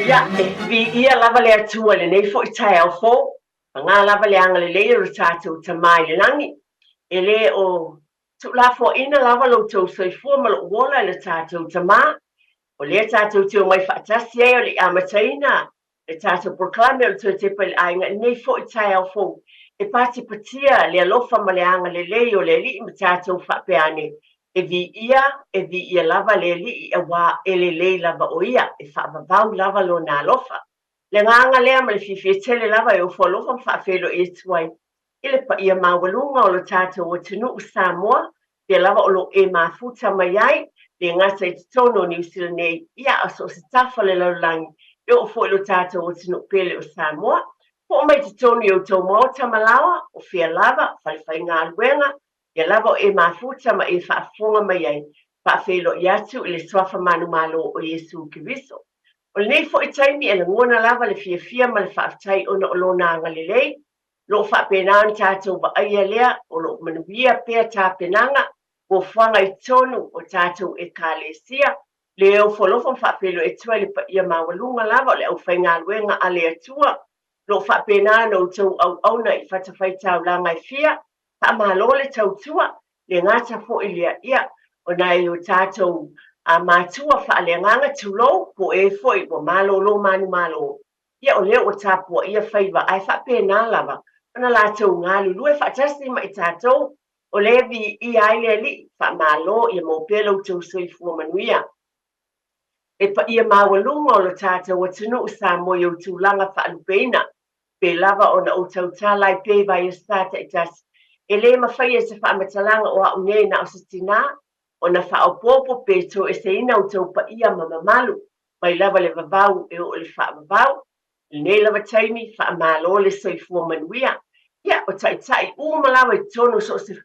Ia, e viia lava le Atua i lenei foi taeao fou, pagā lava le agalelei o lo tatou Tama i le lagi. E le o tuulafoaiina lava lo outou soifua ma lou ola e lo tatou Tama. O lea tatou te omai faatasi ai o le i amataina le tatou polokalame o le Toe Tepa i le Aiga i lenei foi taeao fou, e patipatia le alofa ma le agalelei o le Alii ma tatou faapea ane, E viia, e viia lava le Alii auā e lelei lava o Ia, e faavavau lava Lona alofa. Le agaga lea ma le fiafia tele lava e ofo alofa ma faafeiloai atu ai i le paia maualuga o lo tatou atunuu Samoa, pea lava o lo o e mafuta mai ai, le gata i totonu o Niu Sila nei, ia a o so o se tafa o le lalolagi, e oo foi i lo tatou atunuu pele o Samoa. Po'o mai totonu i outou maota ma laoa, o fea lava, falefaigaluega, ia lava o e mafuta ma e faafofoga mai ai, faafeiloai atu i le Suafa manumalo o Iesu Keriso. O lenei foi taimi e lagona lava le fiafia ma le faafetai ona o Lona agalelei, o lo o faapena ona tatou vaaia lea, o lo o manuia pea tapenaga, fuafuaga i totonu o tatou Ekalesia, le ofo alofa ma faafeiloai atu ai le paia maualuga lava o le aufaigaluega a le Atua, o lo o faapena ona outou auauna i fatafaitaulaga e fia, Faamalo le tautua, le gata foi lea, ia, o nai o tatou matua faaleagaga, tulou, po o e foi ua malolo manumalo, ia o lea ua tapuaia faiva ae faapena lava ona latou galulue faatasi ma i tatou, o lea e viia ai le Alii, faamalo, ia maua pea lo outou soifua manuia. Le paia maualuga o lo tatou atunuu Samoa i ou tulaga faalupeina, Pe lava ona ou tautala ai pea i vaiaso taitasi, e le mafaia se faamatalaga o a'u nei na o se tinā, ona faaopoopo pe toeseina outou paia ma mamalu, mai lava le vavau e oo i le faavavau. I lenei lava taimi, faamalo le soifua manuia. Ia, o taitai uma lava i totonu o so o se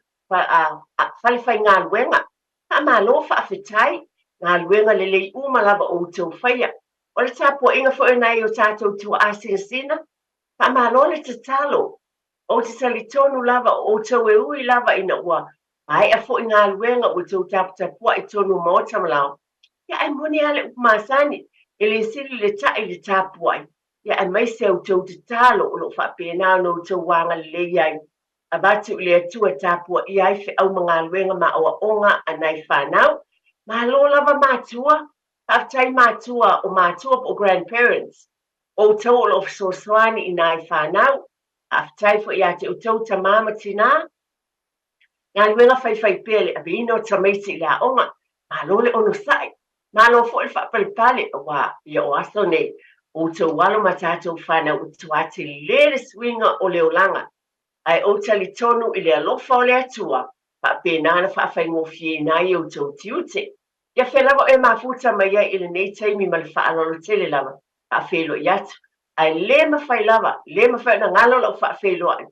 falefaigaluega, faamalo faafetai, galuega lelei uma lava o outou faia. O le tapuaiga foi o nai o tatou tuaa sinasina, faamalo le tatalo. Ou te talitonu lava o outou e ui lava ina ua maea foi galuega ua outou taputapuai i totonu o maota ma laoa, ia ae moni lava le upu masani, e le sili le ta'i i le tapuai, ia aemaise a outou tatalo o lo o faapena ona outou agalelei ai, avatu i le Atua e tapuaia ai feau ma galuega ma aoaoga a nai fanau. Malo lava matua, Faafetai matua, o matua po o grandparents, outou o lo o fesoasoani i nai fanau. Faafetai foi ia te outou tamā ma tinā. Galuega faifaipea le aveina o tamaiti i le aoga. Malo le onosai. Malo foi le faapalepale auā ia o aso nei, outou alo ma tatou fanau ua tuā tele le suiga o le olaga. Ae ou talitonu i le alofa o le Atua, faapena ona faafaigofieina ai outou tiute. Ia fea lava oe mafuta mai ai i lenei taimi ma le faaaloalo tele lava, faafeiloai atu. Ae le mafai lava, le mafai ona galo lau faafeiloai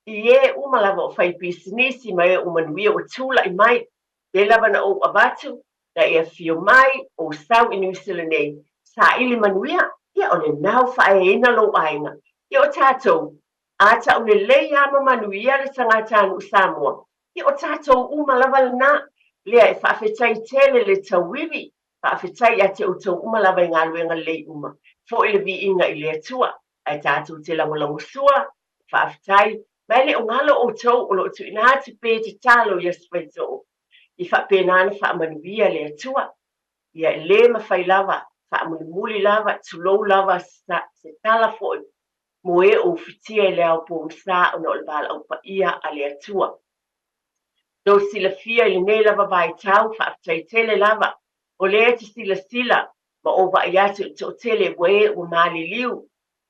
i e uma lava o fai pisinisi ma e ua manuia ua tulai mai. Pei lava na ou avatu, na e afio mai, ou sau i Niu Sila nei, saili manuia, ia o lena ua faaeaina lou aiga. Ia o tatou, a taulelei lava ma manuia le tagatanuu Samoa, Ia o tatou uma lava lena, lea e faafetai tele le tauivi, faafetai ia te outou uma lava i galuega lelei uma, foi le viiga i le Atua, ae tatou te lagolagosua, faafetai, ma e le o galo outou o lo o tuuina atu pea tatalo i aso faitoo, i faapena ona faamanuia le Atua. Ia e le mafai lava, faamulimuli lava, tulou lava se tala foi mo e o ufitia i le ao pogisa ona o le valaau paia a le Atua. Tou silafia i lenei lava vaitau, faafetai tele lava, o lea e te silasila ma ou vaai atu i le toatele ua e ua maliliu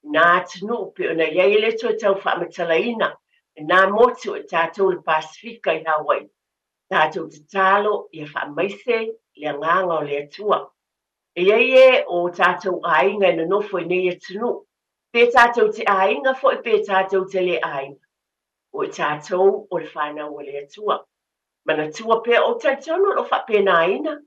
i nā atunuu pei ona i ai e le toe tau faamatalaina lena motu e tatou le Pasefika i Hawaii. Tatou tatalo ia faamaise le agaga o le Atua. E i ai e o tatou aiga e nonofo i nei atunuu, pe tatou te aiga foi pe tatou te le aiga, o i tatou o le fanau a le Atua. Manatua pea ou talitonu o lo o faapenaina,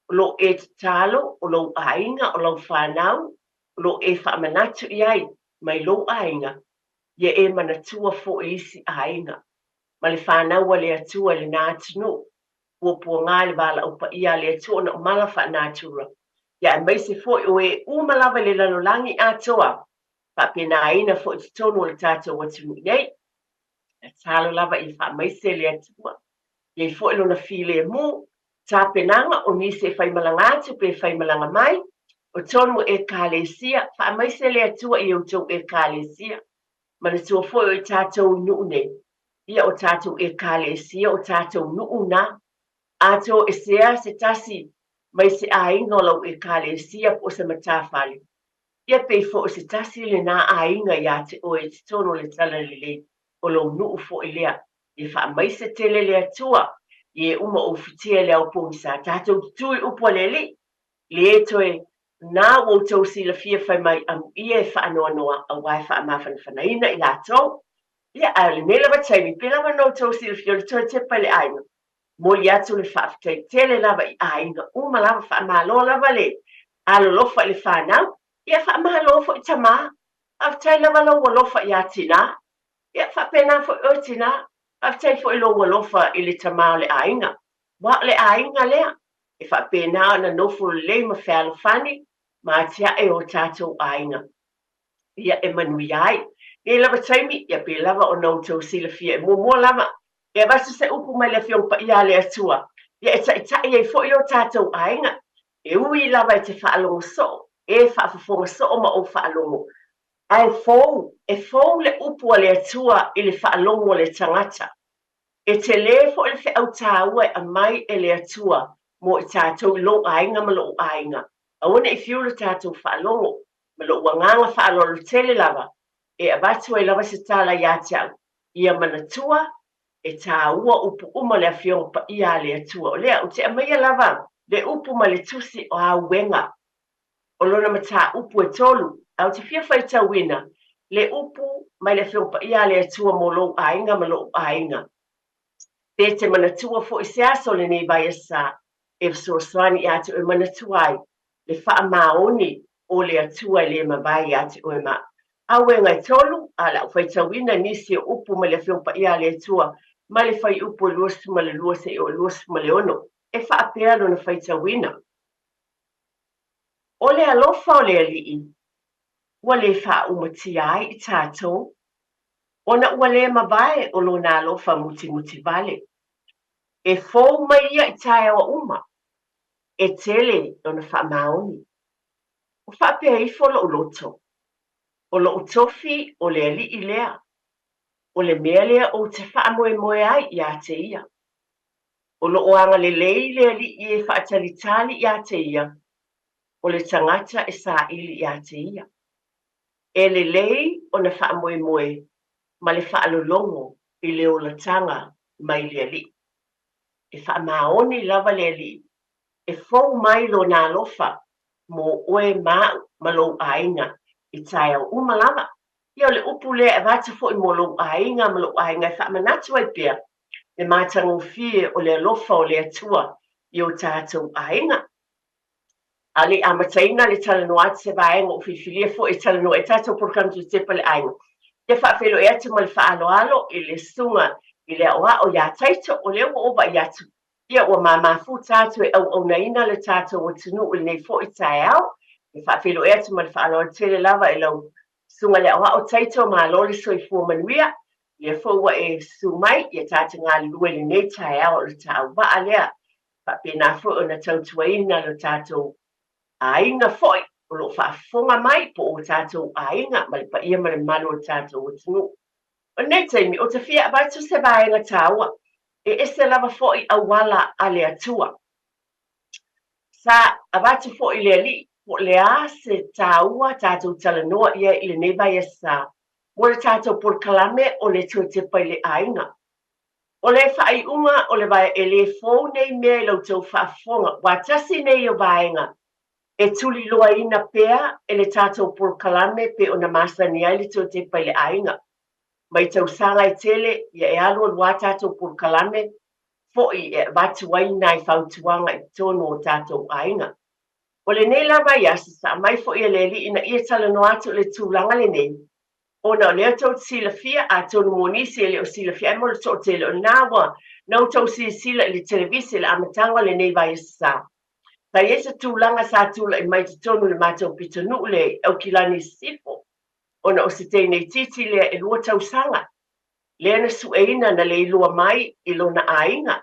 o lo o e tatalo, o lou aiga, o lau fanau, o lo o e faamanatu i ai mai lou aiga, ia e manatua foi isi aiga, ma le fanau a le Atua i lena atunuu, puapuaga i le valaau paia a le Atua ona o mala faa-natura. Ia aemaise foi o e uma lava i le lalolagi atoa, faapenaina foi i totonu o le tatou atunuu nei. Tatalo lava ia faamaise le Atua, i ai foi lona filemu, tapenaga o nisi e faimalaga atu pe faimalaga mai, o tonu o Ekalesia, faamaise le Atua i outou Ekalesia. Manatua foi o i tatou i nuu nei, ia o tatou Ekalesia, o tatou nuu na. A toesea se tasi mai se aiga o lau Ekalesia po o se matafale, ia pei foi o se tasi lena aiga iā te oe i totonu o le Talalelei o lou nuu foi lea. Ia faamaise tele le Atua i e uma ou fitia i le ao pogisa. Tatou tutū i upu a le Alii, le toe na ua outou silafia fai mai amuia e faanoanoa auā e faamafanafanaina i latou. Ia, ae o lenei lava taimi, pei lava ona outou silafia o le toe tepa i le aiga, momoli atu le faafetai tele lava i aiga uma lava, faamalo lava le alolofa i le fanau, ia faamalo foi tamā, faafetai lava lou alofa iā tinā, ia faapena foi oe tinā, faafetai foi lou alofa i le tamā o le aiga, aua o le aiga lea e faapena ona nofo lelei ma fealofani ma atiae o tatou aiga. Ia e manuia ai. Nei lava taimi, ia pei lava ona outou silafia e muamua lava e avatu se upu mai le Afioga Paia a le Atua, ia e taitai ai foi o tatou aiga, e ui lava e te faalogo soo, e faafofoga soo ma ou faalogo, ae fou, e fou le upu a le Atua i le faalogo a le tagata. E tele foi le feau taua e aumai e le Atua mo i tatou i lou aiga ma lou aiga. Aua ne i fiu le tatou faalogo, ma lou agaga faaaloalo tele lava e avatu ai lava se tala iā te au, ia manatua e tāua upu uma le Afioga Paia a le Atua. O lea, ou te aumaia lava le upu ma le tusi o Auega, o lona mataupu e tolu, ae ou te fia faitauina le upu mai le Afioga Paia a le Atua mo lou aiga ma lo'u aiga. Pe te manatua foi se aso o lenei vaiasa e fesoasoani iā te oe manatua ai le faamaoni o le Atua e le mavae iā te oe ma Auega e tolu, a o le a ou faitauina nisi o upu mai le Afioga Paia a le Atua mai le fuaiupu e 22 seia oo i le 26, e faapea lona faitauina. O le alofa o le Alii ua le faaumatia ai i tatou, ona ua le mavae o lona alofa mutimuti vale. E fou mai ia i taeao uma, e tele lona faamaoni. Ua faapea ifo lou loto, O lou tofi o le Alii lea, o le mea lea ou te faamoemoe ai iā te ia. O lo o agalelei le Alii e faatalitali iā te ia, o le tagata e saili iā te ia. E lelei ona faamoemoe ma le faalologo i le olataga mai le Alii. E faamaoni lava le Alii e fou mai lona alofa mo oe ma au ma lou aiga i taeao uma lava. Ia o le upu lea e avatu foi mo lou aiga ma lou aiga e faamanatu ai pea le matagofie o le alofa o le Atua i o tatou aiga. A o le i amataina le talanoa atu se vaega ua filifilia foi e talanoa ai tatou polokalame Tutepa le Aiga, ia faafeiloai atu ma le faaaloalo i le susuga i le aoao ia Taito, o lea ua ou vaai atu Ia, ua mamafuta atu e auaunaina le tatou atunuu i lenei foi taeao. E faafeiloai atu ma le faaaloalo tele lava i lau Susuga i le Aoao Taito, malo le soifua manuia. O lea foi ua e susu mai, ia tatou galulue i lenei taeao o le tauvaa lea. Faapena foi ona tautuaina lo tatou aiga foi o lo o faafofoga mai po o tatou aiga ma le paia ma le mamalu o le tatou atunuu. O lenei taimi, ou te fia avatu se vaega taua e ese lava foi auala a le Atua. Sa avatu foi le Alii po o le a se taua tatou talanoa i ai i lenei vaiasa mo le tatou polokalame o le Toe Tepa i le Aiga. O le faaiuga o le vae e le fou nei mea i la outou faafofoga, ua tasi nei o vaega e tuliloaina pea e le tatou polokalame pei ona masani ai le Toe Tepa i le Aiga. Mai tausaga e tele, ia e alualu a tatou polokalame foi e avatu ai nai fautuaga i totonu o tatou aiga. O lenei lava ia sa aumai foi e le Alii ina ia talanoa atu i le tulaga lenei, ona o lea tou te silafia, atonu mo nisi e le o silafia ai mo le toatele, o lena ua na outou silasila i le televise i le amataga o lenei vaiaso sa. Sa i ai se tulaga sa tulai mai i totonu i le matou pitonuu lea i Aukilani i Sisifo, ona o se teineitiiti lea e 2 tausaga, lea na sueina na le iloa mai i lona aiga.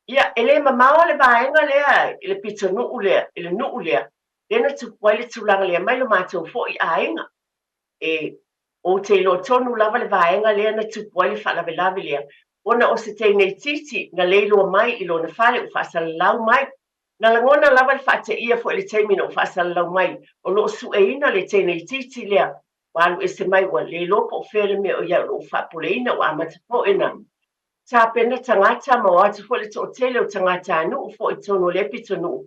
Ia, e le mamao le vaega lea i le pitonuu lea, i le nuu lea, lea na tupu ai le tulaga lea mai lo matou foi aiga. E, ou te iloa tonu lava le vaega lea na tupu ai le faalavelave lea, ona o se teineitiiti na le iloa mai i lona fale ua faasalalau mai. Na lagona lava le faateia foi i le taimi na ua faasalalau mai o lo o sueina le teineitiiti lea ua alu ese mai ua le iloa po o fea le mea o i ai o lo o faapoleina ua amata foi ona tapena tagata ma o atu foi le toatele o tagatanuu foi i totonu o lea pitonuu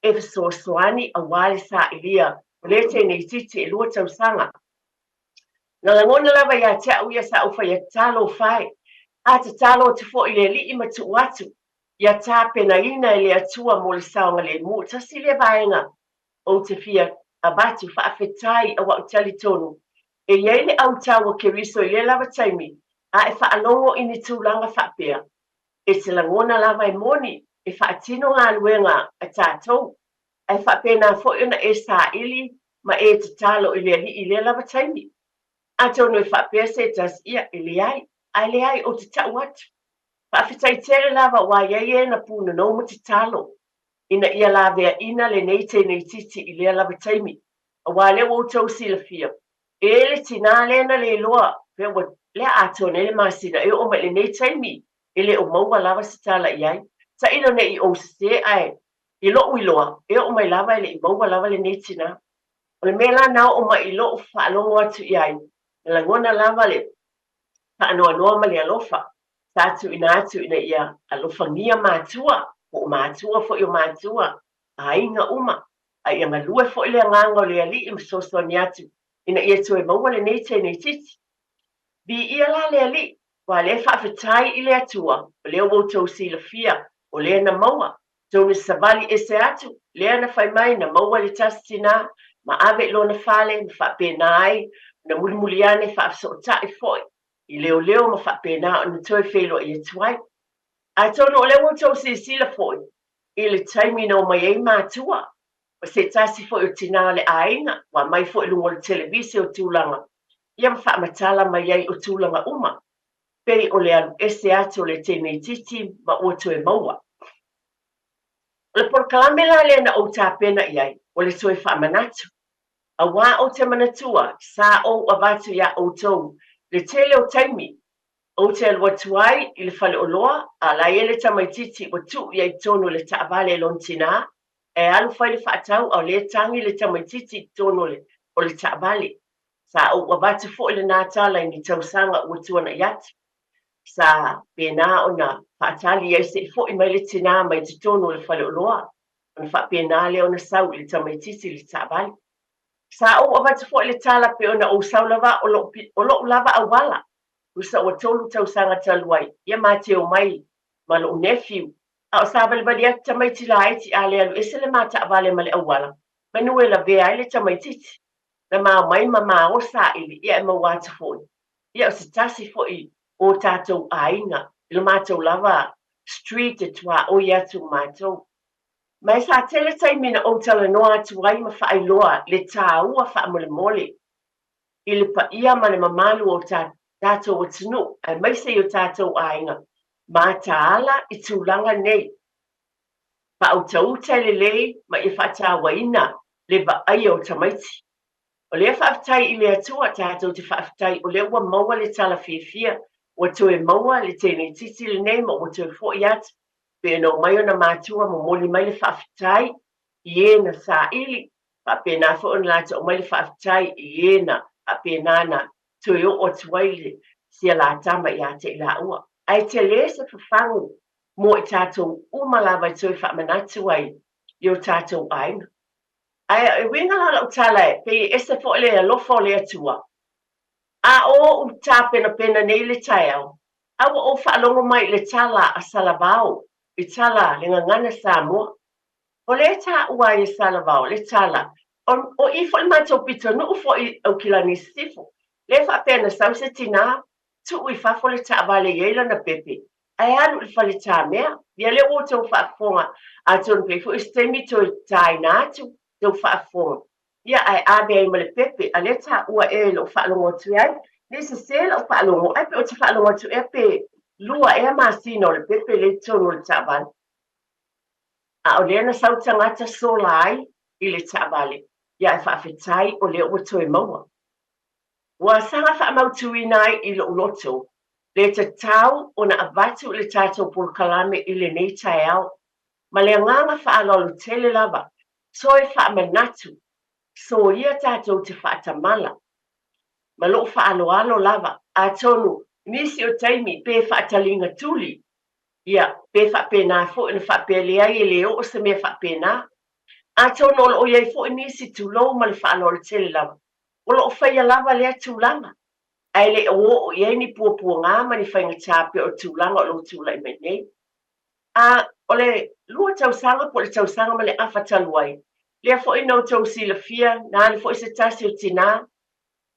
e fesoasoani aua le sailia o lea teineitiiti e 2 tausaga. Na lagona lava ia te au ia sa ou faia talofa e, a tatalo atu foi i le Alii ma tuu atu ia tapenaina e le Atua mo le saogalemu. Tasi lea vaega ou te fia avatu faafetai aua ou te talitonu e i ai le autau o Keriso i lea lava taimi a e faalogo i ni tulaga faapea, e te lagona lava e moni e faatino galuega a tatou, ae faapena foi ona e saili ma e tatalo i le Alii i lea lava taimi. Atonu e faapea se tasi, ia, e leai, ae leai, ou te tau atu. Faafetai tele lava ua i ai e na pūnonou ma tatalo ina ia laveaina lenei teineitiiti i lea lava taimi, aua lea ua outou silafia, e le tinā lea na le iloa pe ua lea atoa nei le masina e oo mai i lenei taimi e le o maua lava se tala i ai. Tailo ne i ou sesē ae i loʻu iloa, e oo mai lava e le i maua lava lenei tinā. O le mea la na oo mai i loʻu faalogo atu i ai, na lagona lava le faanoanoa ma le alofa sa tuuina atu ina ia alofagia matua, po o matua foi o matua, aiga uma, a ia galue foi le agaga o le Alii ma fesoasoani atu ina ia toe maua lenei teneititi. Viia la le Alii, aua lea faafetai i le Atua, o lea ua outou silafia, o lea na maua, tou na savali ese atu, lea na fai mai na maua le tasi tinā, ma ave i lona fale, ma faapena ai ona mulimuli ane faafesootai foi i leoleo ma faapena ona toe feiloai atu ai. Atonu o lea ua outou silasila foi i le taimi na omai ai matua ma se tasi foi o tinā o le aiga ua aumai foi i luga o le televise o tulaga ia ma faamatala mai ai o tulaga uma pei o le alu ese atu o le teneititi ma ua toe maua. O le polokalame la lea na ou tapena i ai, o le toe faamanatu. Aua ou te manatua, sa ou avatu iā outou le tele o taimi ou te alu atu ai i le faleoloa, a la e i ai le tamaitiiti ua tuu i ai i totonu o le taavale e lona tinā, e alu fai le faatau a o lea e tagi le tamaitiiti i totonu o le taavale. Sa ou avatu foi lena tala i ni tausaga ua tuanai atu. Sa pena ona faatali ai se i foi mai le tinā mai totonu o le faleoloa, ona faapena lea ona sau i le tamaitiiti i le taavale. Sa ou avatu foi le tala pei ona ou sau lava o lo'u lava auala, tusa ua 3 tausaga talu ai, ia ma te omai ma lo'u nephew, a o savalivali atu tamaiti laiti a le alu ese le ma taavale ma le auala, manu e lavea ai le tamaitiiti. Na ma omai ma ma o saili, ia e maua atu foi, ia o se tasi foi o tatou aiga, i lo matou lava street e tuaoi atu matou. Ma e sa tele taimi na ou talanoa atu ai ma faailoa le tāua faamolemole i le paia ma le mamalu o tatou atunuu aemaise i o tatou aiga mataala i tulaga nei. Faautauta e lelei ma ia faatauaina le vaaia o tamaiti. O lea faafetai i le Atua tatou te faafetai o lea ua maua le tala fiafia, ua toe maua le teneititi lenei ma ua toe foi atu pei ona omai ona matua momoli mai le faafetai i e na saili, faapena foi ona latou aumai le faafetai i e na faapena na toe oo atu ai le sialatama ia te i laua. Ae tele se fafagu mo i tatou uma lava e toe faamanatu ai i o tatou aiga. Ae e uiga la lau tala e pei e ese foi le alofa o le Atua, a o ou tapenapena nei i le taeao, a ua ou faalogo mai i le tala a Salavao, i tala le gagana Samoa. O lea e taua ai e Salavao le tala, o, o i foi le matou pitonuu foi i Aukilani i Sisifo, lea e faapea na sau se tinā, tuu i fafo le taavale e i ai lana pepe, Ae alu i le fale tamea. Ia lea ua outou faafofoga, atonu pe i ai foi se taimi toe taina atu tou faafofoga. Ia ae ave ai ma le pepe, a lea taua ea i lou faalogo atu ai. Ne i sese lau faalogo, ai pe ou te faalogo atu ea pe lua ea masina o le pepe lea i totonu o le taavale. A o lea na sau tagata sola ai i le taavale, ia ae faafetai o lea ua toe maua. Ua saga faamautuina ai i lou loto le tatau ona avatu i le tatou polokalame i lenei taeao, ma le agaga faaaloalo tele lava, toe faamanatu, soia tatou te faatamala. Ma lou faaaloalo lava, atonu nisi o taimi pe faataliga tuli, ia, pe faapena foi ona faapea leai e le oo se mea faapena. Atonu o lo o i ai foi nisi, tulou ma le faaaloalo tele lava, o lo o faia lava lea tulaga, ae le o oo i ai ni puapuaga ma ni faigata pei o le tulaga o lo o tulai mai nei. A o le lua tausaga po o le tausaga ma le afa talu ai, lea foi na outou silafia, na alu foi se tasi o tina,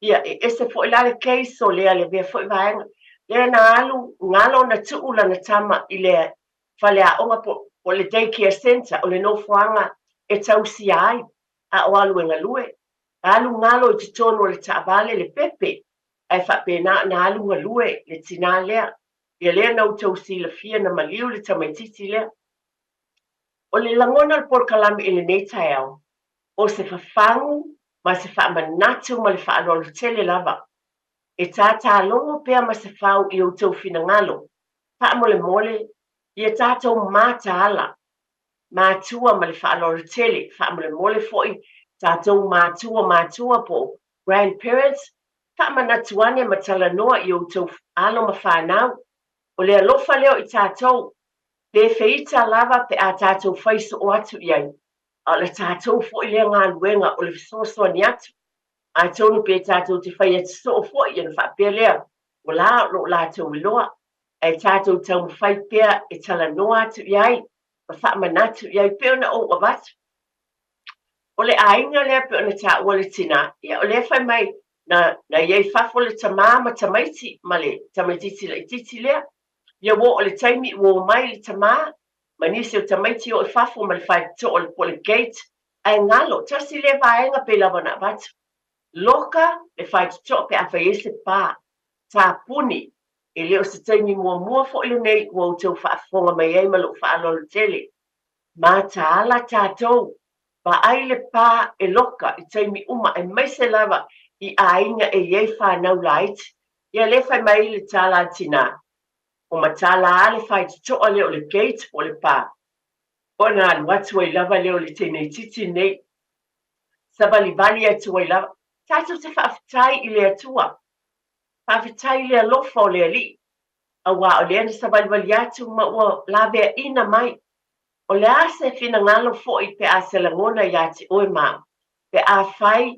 ia, e ese foi la le case o lea lea foi vaega, lea na alu galo na tuu lana tama i le faleaoga po o le day care centre, o le nofoaga e tausia ai, a o alu e galue. Alu galo i totonu o le taavale le pepe, ae faapena ona alu galue le tinā lea. Ia lea na outou silafia na maliu le tamaitiiti lea. O le lagona o le polokalame i lenei taeao, o se fafagu ma se faamanatu ma le faaaloalo tele lava. E tātālogo pea ma se fau i outou finagalo, faamolemole, ia tatou mataala matua ma le faaaloalo tele, faamolemole foi tatou matua matua po o grandparents, faamanatu ane ma talanoa i outou alo ma fanau. O le alofa lea o i tatou, pe feita lava pe a tatou fai soo atu i ai, a o le tatou foi lea galuega o le fesoasoani atu. Atonu pe tatou te fai atu soo foi ona faapea lea, ua la o lo o latou iloa, ae tatou taumafai pea e talanoa atu i ai ma faamanatu i ai pei ona ou avatu. O le aiga lea pei ona taua le tinā, ia o lea fai mai na, na i ai fafo le tamā ma tamaiti ma le tamaitiiti laitiiti lea. Ia ua oo i le taimi ua omai le tamā ma nisi o tamaiti o i fafo ma le faitotoa o le, po o le gate, ae galo, tasi lea vaega pei lava ona avatu. Loka le faitotoa pe a fai ai se pa, tapuni. E le o se taimi muamua foi lenei ua outou faafofoga mai ai ma lou faaaloalo tele. Mataala tatou, vaai le pa e loka i taimi uma aemaise lava i aiga e i ai fanau laiti. Ia lea fai mai le tala a le tinā, o mataala a le faitotoa lea o le gate po o le pa, ona alu atu ai lava lea o le teineitiiti nei, savalivali atu ai lava. Tatou te faafetai i le Atua Faafetai i le alofa o le Alii, auā o lea na savalivali atu ma ua laveaina mai. O le a se finagalo foi pe a se lagona iā te oe ma au, pe a fai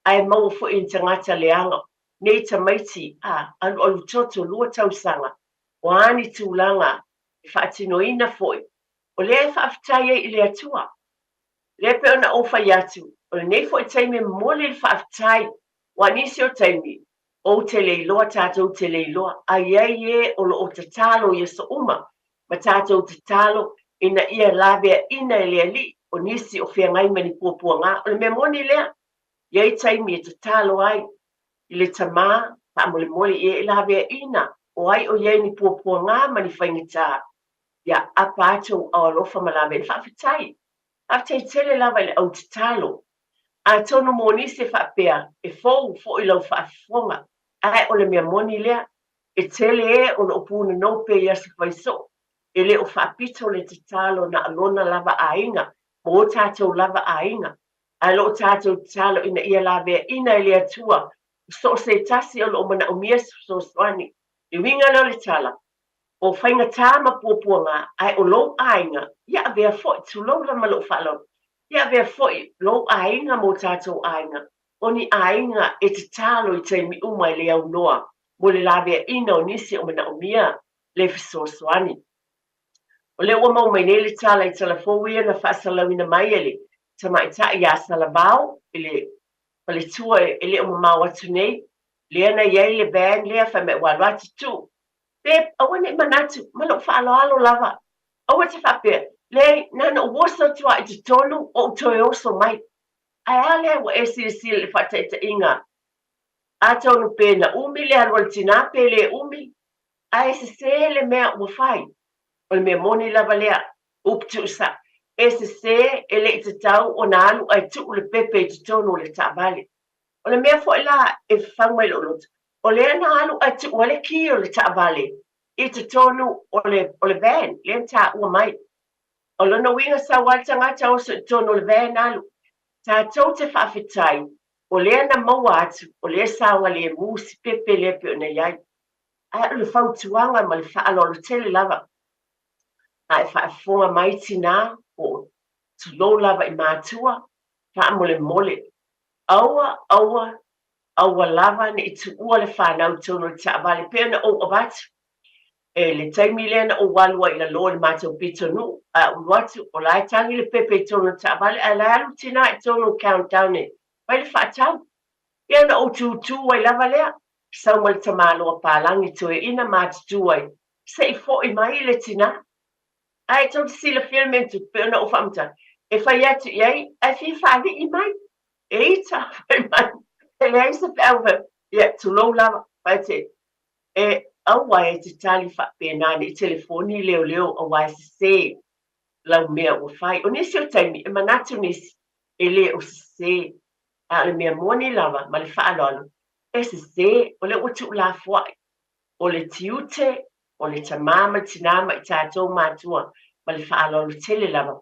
ae maua foi e ni tagata leaga nei tamaiti a alualu toto lua tausaga, o a ni tulaga e faatinoina foi, o lea e faafetai ai i le Atua. Lea pei ona ou fai atu, o lenei foi taimi e momoli le faafetai Ua nisi o taimi, ou te le iloa, tatou te le iloa, a i ai e o lo o tatalo i aso uma, ma tatou tatalo ina ia laveaina e le Alii o nisi o feagai ma ni puapuaga. O le mea moni lea, i ai taimi e tatalo ai i le Tama, faamolemole ia e laveaina o ai o i ai ni puapuaga ma ni faigata, ia apa atu ou ao alofa ma laveaina. Faafetai! Faafetai tele lava i le au tatalo. Atonu mo nisi e faapea, e fou foi lau faafofoga, ae o le mea moni lea, e tele e o lo o punonou pea i aso fai soo, e le o faapito le tatalo na o lona lava aiga ma o tatou lava aiga, ae lo o tatou tatalo ina ia laveaina e le Atua o so o se tasi o lo o manaomia se fesoasoani. Le uiga lea o le tala, o faigata ma puapuaga, ae o lou aiga, ia avea foi, tulou lava ma lou faaaloalo, Ia avea foi lou aiga ma o tatou aiga, o ni aiga e tatalo i taimi uma e le aunoa mo le laveaina o nisi o manaomia le fesoasoani. O lea ua maua mai nei le tala i tala fou ia na faasalauina mai e le tamaitai ia Salavao i le faletua e le o mamao atu nei, lea na i ai le van lea fai mai ua alu atu tuu. Pe aua ne i manatu, ma lou faaaloalo lava, aua e te faapea, Leai, na ona ou oso atu lava i totonu, ou toe oso mai. Ae a lea ua e silasila i le faataitaiga? Atonu pe na umi le alu a le tinā pe le umi, ae sese le mea ua fai. O le mea moni lava lea, upu tuusao, e sese, e le i tatau ona alu ae tuu le pepe i totonu o le taavale. O le mea foi la e fafagu ai lou loto, o lea na alu ae tuu ai le ki o le taavale i totonu o le, o le van lea na taua mai. O lona uiga sau lava le tagata oso i totonu o le van alu. Tatou te faafetai o lea na maua atu o lea e saogalemu si pepe lea pei ona i ai. Ae o le fautuaga ma le faaaloalo tele lava, a e faafofoga mai tinā po o tulou lava i matua, faamolemole, aua, aua, aua lava ne i tuua le fanau i totonu o le taavale pei ona ou avatu. E le taimi lea na ou alu ai i lalo i le matou pitonuu, ae ou alu atu, o la e tagi le pepe i totonu o le taavale, ae la e alu tinā i totonu o Countdown e fai le faatau. Ia ona ou tutū ai lava lea, sau ma le tamaloa palagi toeaina matutu ai, se i foi mai le tinā. Ae tou te silafia le mea na tupu, pei ona ou faamatala, e fai atu i ai, ae fia faalii mai. E ita, fai mai, e leai se feau, fai, ia, tulou lava, fai atu, e, aua e te tali faapena ne i telefoni leoleo aua e sese lau mea ua fai. O nisi o taimi, e manatu nisi, e le o sese, a o le mea moni lava ma le faaaloalo, e sese, o lea ua tuulafoai. O le tiute o le tamā ma le tinā ma i tatou matua ma le faaaloalo tele lava,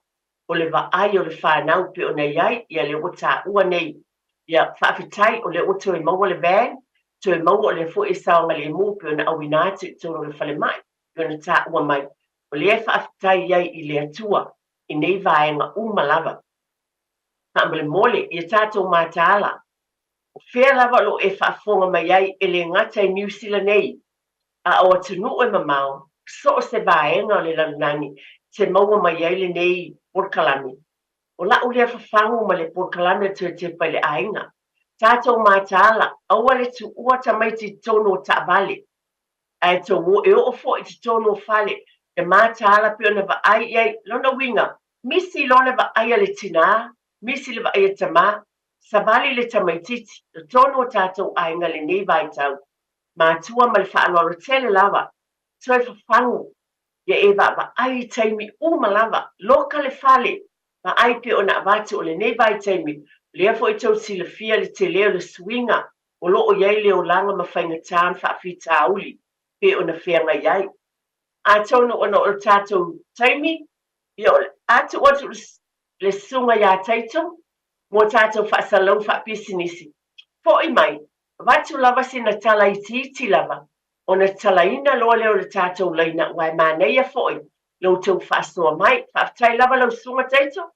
o le vaai o le fanau pei ona i ai, ia lea ua taua nei. Ia, faafetai o lea ua toe maua le van, toe maua o lea foi e saogalemu pei ona auina atu i totonu o le falemai, pei ona taua mai. O lea e faafetai ai i le Atua i nei vaega uma lava. Faamolemole, ia tatou mataala, o fea lava o lo o e faafofoga mai ai e le gata i Niu Sila nei, a o atunuu e mamao, so o se vaega o le lalolagi te maua mai ai lenei polokalame. O la'u lea fafagu ma le polokalame o Toe Tepa i le Aiga. Tatou mataala, aua le tuua tamaiti i totonu o taavale, ae tou o e oo foi i totonu o fale, e mataala pei ona vaai i ai. Lona uiga, misi loa le vaai a le tinā, misi le vaai a tamā, savali le tamaitiiti, totonu o tatou aiga lenei vaitau. Matua ma le faaaloalo tele lava, toe fafagu, ia e vaavaai i taimi uma lava, loka le fale, vaai pei ona avatu o lenei vaitaimi, o lea foi tou silafia le tele o le suiga o lo o i ai le olaga ma faigata ma faafitauli pei ona feagai ai. Atonu ona o le tatou taimi, ia o le a tuu atu le susuga ia Taito mo tatou faasalau faapisinisi. Foi mai, avatu lava sina tala itiiti lava, ona talaina loa lea o le tatou laina aua e manaia foi lo outou faasoa mai. Faafetai lava lau susuga Taito.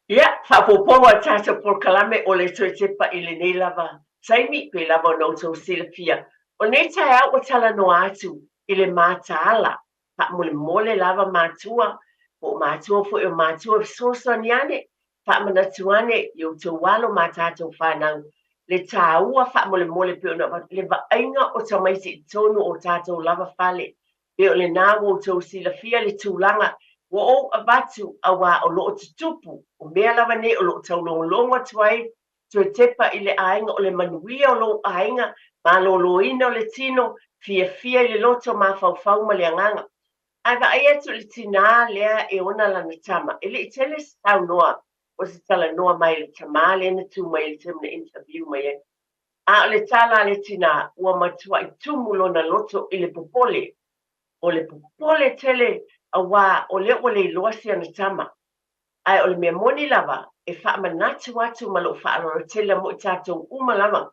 Ia, faaopoopoga o le tatou polokalame o le toe tepa i lenei lava taimi, pei lava ona outou silafia. O lenei taeao ua talanoa atu i le mataala faamolemole lava matua, po o matua foi o matua e fesoasoani ane, faamanatu ane i outou alo ma tatou fanau le taua faamolemole pei ona avatu le vaaiga o tamaiti i totonu o tatou lava fale. Pei o lena ua outou silafia le tulaga ua ou avatu auā o lo o tutupu, o mea lava nei o lo o taulogologo atu ai Toe tepa i le aiga o le manuia o lou aiga, maloloina o le tino, fiafia i le loto, mafaufau ma le agaga. Ae vaai atu i le tinā lea e ona lana tama, e le i tele se saunoa o se talanoa mai le tamā lea na tu mai i le taimi na interview mai ai. A o le tala a le tinā, ua matuai tumu lona loto i le popole. O le popole tele auā o lea ua le iloa si ana tama. Ae o le mea moni lava, e faamanatu atu ma lou faaaloalo tele mo i tatou uma lava.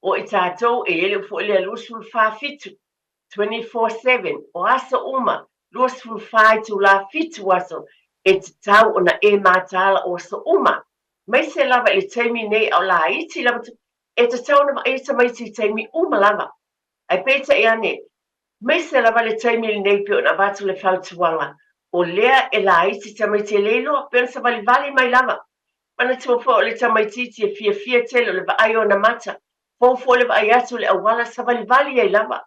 O i tatou, e i ai le upu foi lea 24 fitu, 24/7, o aso uma, 24 itulā fitu aso, e tatau ona e mataala o aso uma. Aemaise lava i le taimi nei a o laiti lava, e tatau ona vaai tamaiti i taimi uma lava. Ae peitai ane, Aemaise lava le taimi lenei pei ona avatu le fautuaga, o lea e laiti tamaiti e le iloa, pei ona savalivali mai lava. Manatua foi o le tamaitiiti e fiafia tele o le vaai o ona mata, fou foi le vaai atu i le auala, savalivali ai lava.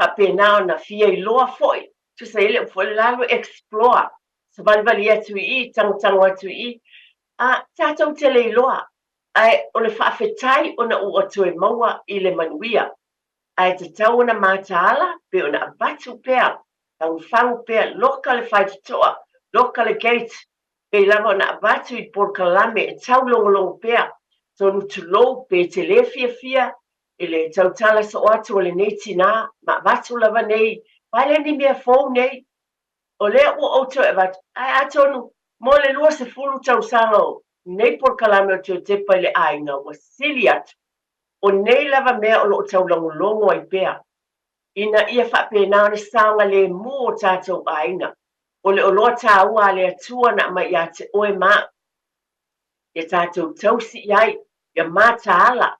Faapena ona fia iloa foi, tusa i le upu foi le la e explore, savalivali atu i i, tagotago atu i i. A, tatou te le iloa, ae o le faafetai ona ua toe maua i le manuia. Ae tatau ona mataala pe ona avatu pea, fagufagu pea, loka le faitotoa, loka le gate, pei lava ona avatu i polokalame e taulogologo pea, tonu tulou pe te le fiafia i le tautala soo atu o lenei tinā, ma avatu lava nei, vaai lea ni mea fou nei, o lea ua ou toe avatu, ae atonu mo le 20 tausaga o nei polokalame o toe tepa i le aiga ua sili atu. O nei lava mea o lo o taulogologo ai pea, ina ia faapena ona saogalemu o tatou aiga. O le oloa taua a le Atua na aumai ia te oe ma au, ia tatou tausi i ai, ia mataala,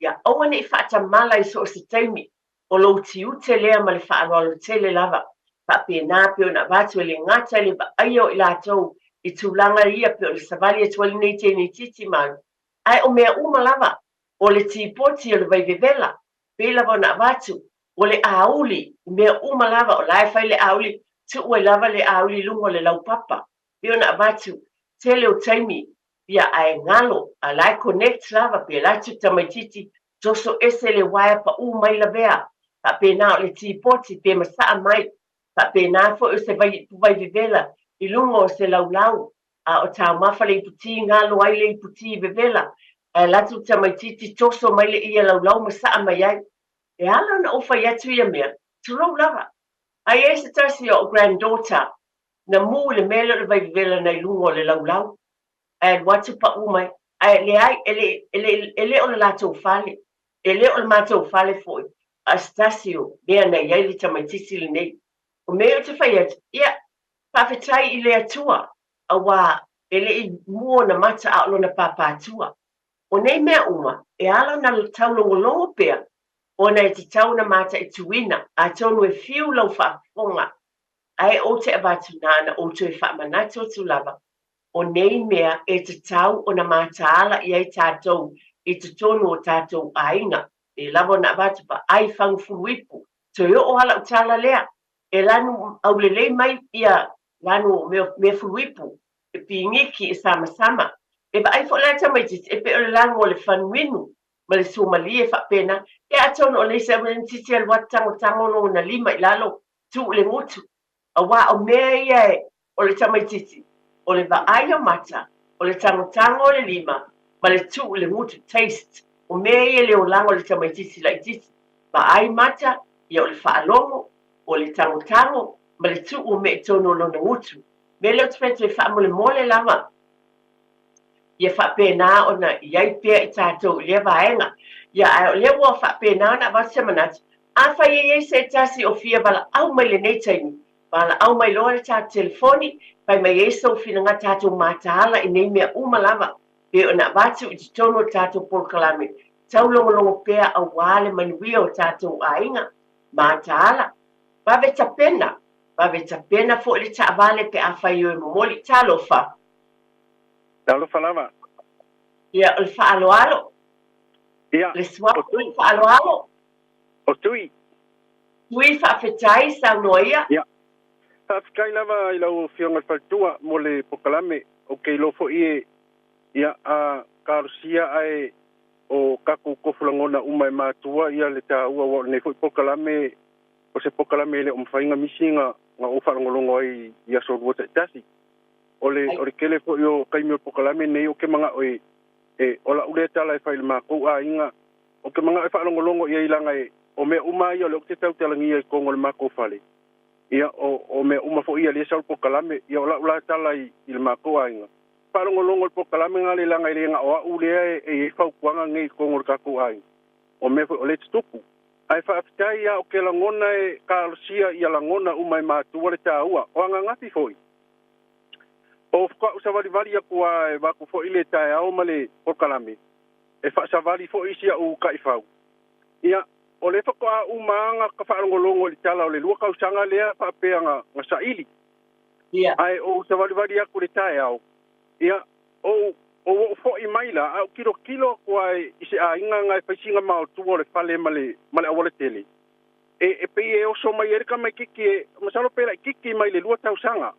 ia aua ne i faatamala i so o se taimi, o lou tiute lea ma le faaaloalo tele lava. Faapena pei ona avatu e le gata i le vaaia o i latou i tulaga ia pei ona savali atu ai lenei teine itiiti ma alu, ae o mea uma lava, o le tipoti o le vai vevela, pei lava ona avatu, o le auli, i mea uma lava, o la e fai le auli, tuu ai lava le auli i luga o le laupapa, pei ona avatu, tele o taimi, ia ae galo, a la e connect lava, pe alu atu le tamaitiiti, toso ese le uaea paʻū mai lavea, faapena o le tipoti pe masaa mai, faapena foi o se vai, vai vevela i luga o se laulau, a o taumafa le iputi galo ai le iputi vevela, ae alu atu le tamaitiiti toso mai le ia laulau masaa mai ai. E ala ona ou fai atu ia mea, tulou lava. Ae i ai se tasi o granddaughter na mu i le mea lea o le vai vevela na i luga o le laulau, ae alu atu paʻū mai, ae leai, e le, e le, e le o le latou fale, e le o le matou fale foi, a o se tasi o mea na i ai le tamaitiiti lenei. O mea ia ou te fai atu, ia, faafetai i le Atua, auā e le i mu ona mata a o lona pāpātua. O nei mea uma, e ala ona taulogologo pea, ona e tatau ona mataituina, atonu e fiu lau faafofoga, ae ou te avatu na ona ou toe faamanatu atu lava, o nei mea e tatau ona mataala i ai tatou i totonu o tatou aiga. E lava ona avatu vaai fagu fuluipu, toe oo lava lau tala lea, e lanu aulelei mai ia lanu o mea fuluipu, e pigiki, e samasama. E vaai foi la le tamaitiiti, e pei o le lanu o le fanuinu ma le suamalie faapena. Ia atonu o le isi tamaitiiti e alu atu tagotago lona lima i lalo, tuu i le gutu. Aua o mea ia e, o le tamaitiiti, o le vaai o mata, o le tagotago o le lima, ma le tuu i le gutu, taste. O mea ia i le olaga o le tamaitiiti laitiiti. Vaai mata, ia o le faalogo, o le tagotago, ma le tuu o mea i totonu o lona gutu. Mea lea ou te fai atu ai, faamolemole lava, ia faapena ona i ai pea i tatou i lea vaega. Ia, ae o lea ua faapena ona avatu se manatu, afai e i ai se tasi o fia valaau mai lenei taimi, valaau mai loa le tatou telefoni, fai mai ai sou finagalo tatou mataala i nei mea uma lava, pei ona avatu i totonu o le tatou polokalame, taulogologo pea auā le manuia o tatou aiga, mataala, vave tapena, vave tapena foi le taavale pe afai e o e momoli. Talofa! Talofa lava. Ia, o le faaaloalo. Ia, Le suafa o le faaaloalo. O Tui. Tui, faafetai, saunoa ia. Ia. Faafetai lava i lau Afioga i le Faletua mo le polokalame. Ou te iloa foi e, ia, a talosia ae o tatou tofu lagona uma e matua ia le taua aua o lenei foi polokalame o se polokalame e le o mafai ona misi na ou faalogologo ai i aso lua taitasi. O le, o le tele foi o taimi o le polokalame lenei ou te manao e, e, o lau lea tala e fai i le matou aiga, ou te manao e faalogologo i ai leaga e, o mea uma lava ia o lea ou te tautalagia i totonu o le matou fale, ia, o, o mea uma foi ia lea e sau i le polokalame. Ia o lau la tala i, i le matou aiga, faalogologo i le polokalame lena leaga e le na o au lea e, e i ai fautuaga nei i totonu o le tatou aiga, o mea foi o lea e tutupu. Ae faafetai lava ou te lagona e talosia ia lagona uma e matua le taua. O ananafi foi, o faatoa ou savalivali atu lava e vaeatu foi le taeao ma le polokalame, e faasavali foi si au taifau. Ia, o lea faatoa uma lava ona ta faalogologo i le tala o le lua tausaga lea faapea na, na saili. Ia. Ae ou savalivali atu i le taeao, ia, ou, ou oo foi mai la, ae ou tilotilo atu lava i se aiga na e fai sina maotua o le fale ma le, ma le aualatele. E pei e oso mai ai le tamaititi e masalo pe laititi mai le 2 tausaga.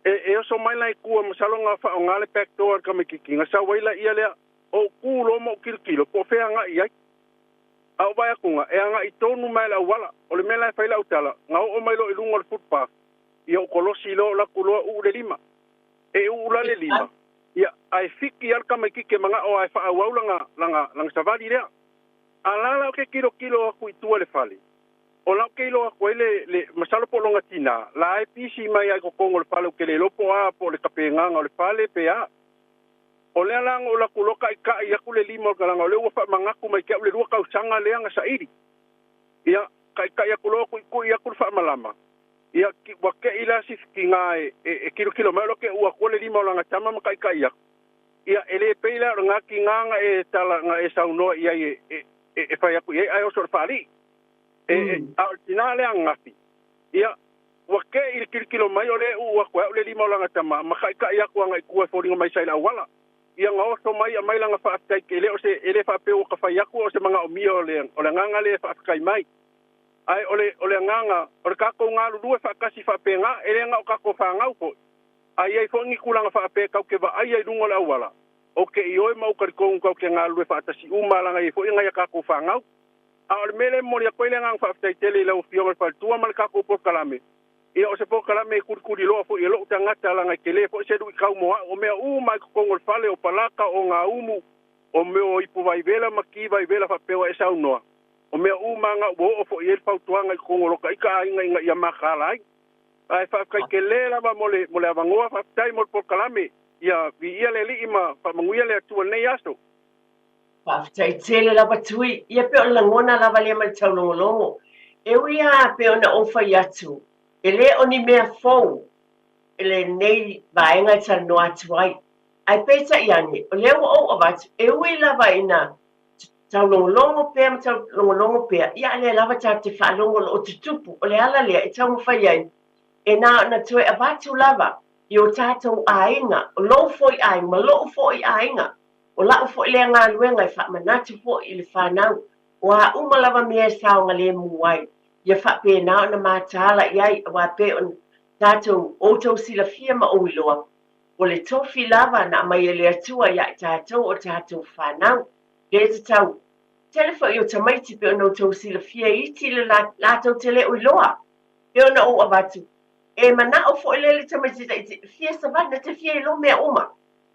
E oso mai la i tua masalo na faaaoga le back door a le tamaititi na sau ai laia lea. Ou tu loa ma ou tilotilo po o fea agai i ai. A ou vaai atu na, e agai tonu mai le auala. O le mea la e fai lau tala, na oo mai loa i luga o le footpath, ia ou kolosi loa ou alu atu loa uu le lima. E uu la le lima, ia, ae fiki lava le tamaititi e manao lava e faaauau lana, lana, lana savali lea. A la la ou te tilotilo atu i tua i le fale, o la ou te iloa atu ai le, le, masalo po o lona tinā, la e pisi mai lava i totonu o le fale, ou te le iloa po o a, po o le tapenaga o le fale pe a. O lea la na ou alu atu loa taʻitaʻi atu le lima o le talaga, o lea ua faamanatu mai te au le 2 tausaga lea na saili. Ia, taʻitaʻi atu loa tuitui atu le faamalama, ia, ua teʻi la si tinā e tilotilo mai, o lea ou te uu atua le lima o lana tama ma taʻitaʻi atu. Ia, e le pei la o lena tinā na e tala, na e saunoa i ai e fai atu i ai, ae oso i le faalii. E, a o le tinā lea ananafi, ia, Ua kē i le tilotilo mai o lea e uu atu ai au le lima o lana tama ma kaʻikaʻi atu ana i tua e foliga mai sa i le auala. Ia na oso mai aumai lana faafetai e le o se e le faapea ua ka fai atu o se manaomia o le o le agaga lea e faafetai mai. Ae o le o le agaga o le tatou galulue faatasi faapena e le na o tatou fanau foi a i ai foi ni tulaga faapea tatou te vaaia i luga o le auala ou te ioe ma ou talitonu tatou te galulue faatasi uma lana i ai foi nai a tatou fanau. A o le mea lea e momoli atu ai le agaga faafetai tele i lau Afioga i le Faletua ma le tatou polokalame, ia o se polokalame e kulikuliloa foi e lou tagata leaga e tele foi se luitau mo au, o mea uma i totonu o le fale, o palaka, o gaumu, o mea o ipu vaivela ma ki vaivela faapea ua e saunoa, o mea uma na ua oo foi i ai le fautuaga i totonu o lota ita aiga ina ia mataala ai. Ae faafetai tele lava mo le mo le avanoa, faafetai mo le polokalame, ia viia le Alii ma faamanuia le Atua i lenei aso. Faafetai tele lava Tui. Ia pei o le lagona lava lea ma le taulogologo. E ui lava pei ona ou fai atu, e le o ni mea fou lenei vaega e talanoa atu ai. Ae peitai ane, o lea ua ou avatu, e ui lava ina taulogologo pea ma taulogologo pea, ia a o lea lava tatou te faalogo o lo o tutupu. O le ala lea e taumafai ai e na ona toe avatu lava i o tatou aiga, o lou foi aiga ma lou foi aiga, O la'u foi lea galuega e faamanatu foi i le fanau, o a uma lava mea e saogalemu ai, ia faapena ona mataala i ai, aua pei ona tatou outou silafia ma ou iloa, o le tofi lava na aumai e le Atua ia i tatou o tatou fanau, le tatau tele foi o tamaiti pei ona outou silafia iti le latou te le o iloa, pei ona ou avatu, e manao foi lea le tamaiti laiti e fia savali, na te fia iloa mea uma.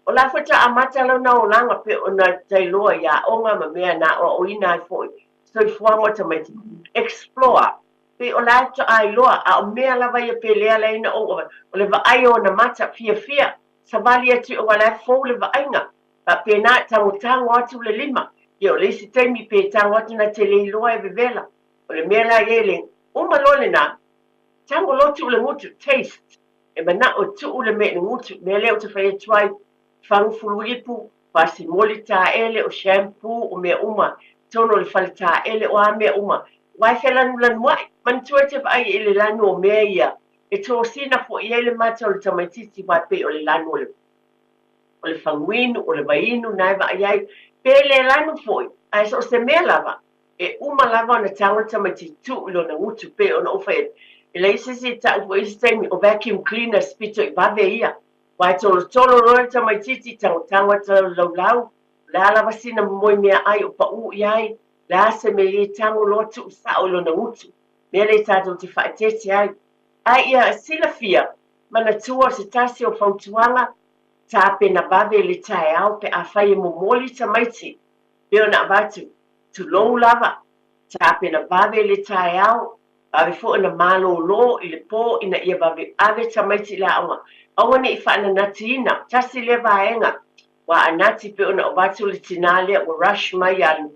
O la foi ta amata lona olaga pe ona ta iloa i aoga ma mea na aoaoina ai foi soifuaga o tamaiti. Explore, pei o la e faatoa iloa, a o mea lava ia pe le ala ai na ou avatu, o le vaai o ona mata, fiafia, savali atu i o la e fou le vaaiga, faapena, tagotago atu le lima, ia o le isi taimi pe tago atu na te le iloa e vevela. O le mea la ia e le uma loa lena, tago loa tuu le gutu, taste. E manao e tuu le mea i le gutu, mea lea ou te fai atu ai, fagu fuluipu, fasimoli taele, o shampoo, o mea uma, totonu o le fale taele, o a mea uma. Aua e felanulanuai, manatua e te vaai i le lanu o mea ia, e tosina foi i ai le mata o le tamaitiiti aua e pei o le lanu o le o le faguinu, o le vaiinu na e vaai ai, pe le lanu foi, ae so o se mea lava, E uma lava ona tago le tamaitiiti tuu i lona gutu pei ona ou fai atu. E leai se isi e tau foi i isi taimi o vacuum cleaners pito i vave ia. Aua e tolotolo loa le tamaitiiti, tagotago atu i le laulau, o le a lava sina momoe meaai o paʻū i ai, o le a se mea e tago loa tuu sao i lona gutu. Mea lea tatou te faaeteete ai. Ae ia silafia, manatua o se tasi o fautuaga, tapena vave le taeao pe afai e momoli tamaiti pei ona avatu, Tulou lava, tapena vave le taeao, vave foi ona malōlō i le pō ina ia vave ave tamaiti i le aoga. Aua ne i faananatiina, tasi lea vaega, ua anati pei ona avatu le tinā lea ua rush mai alu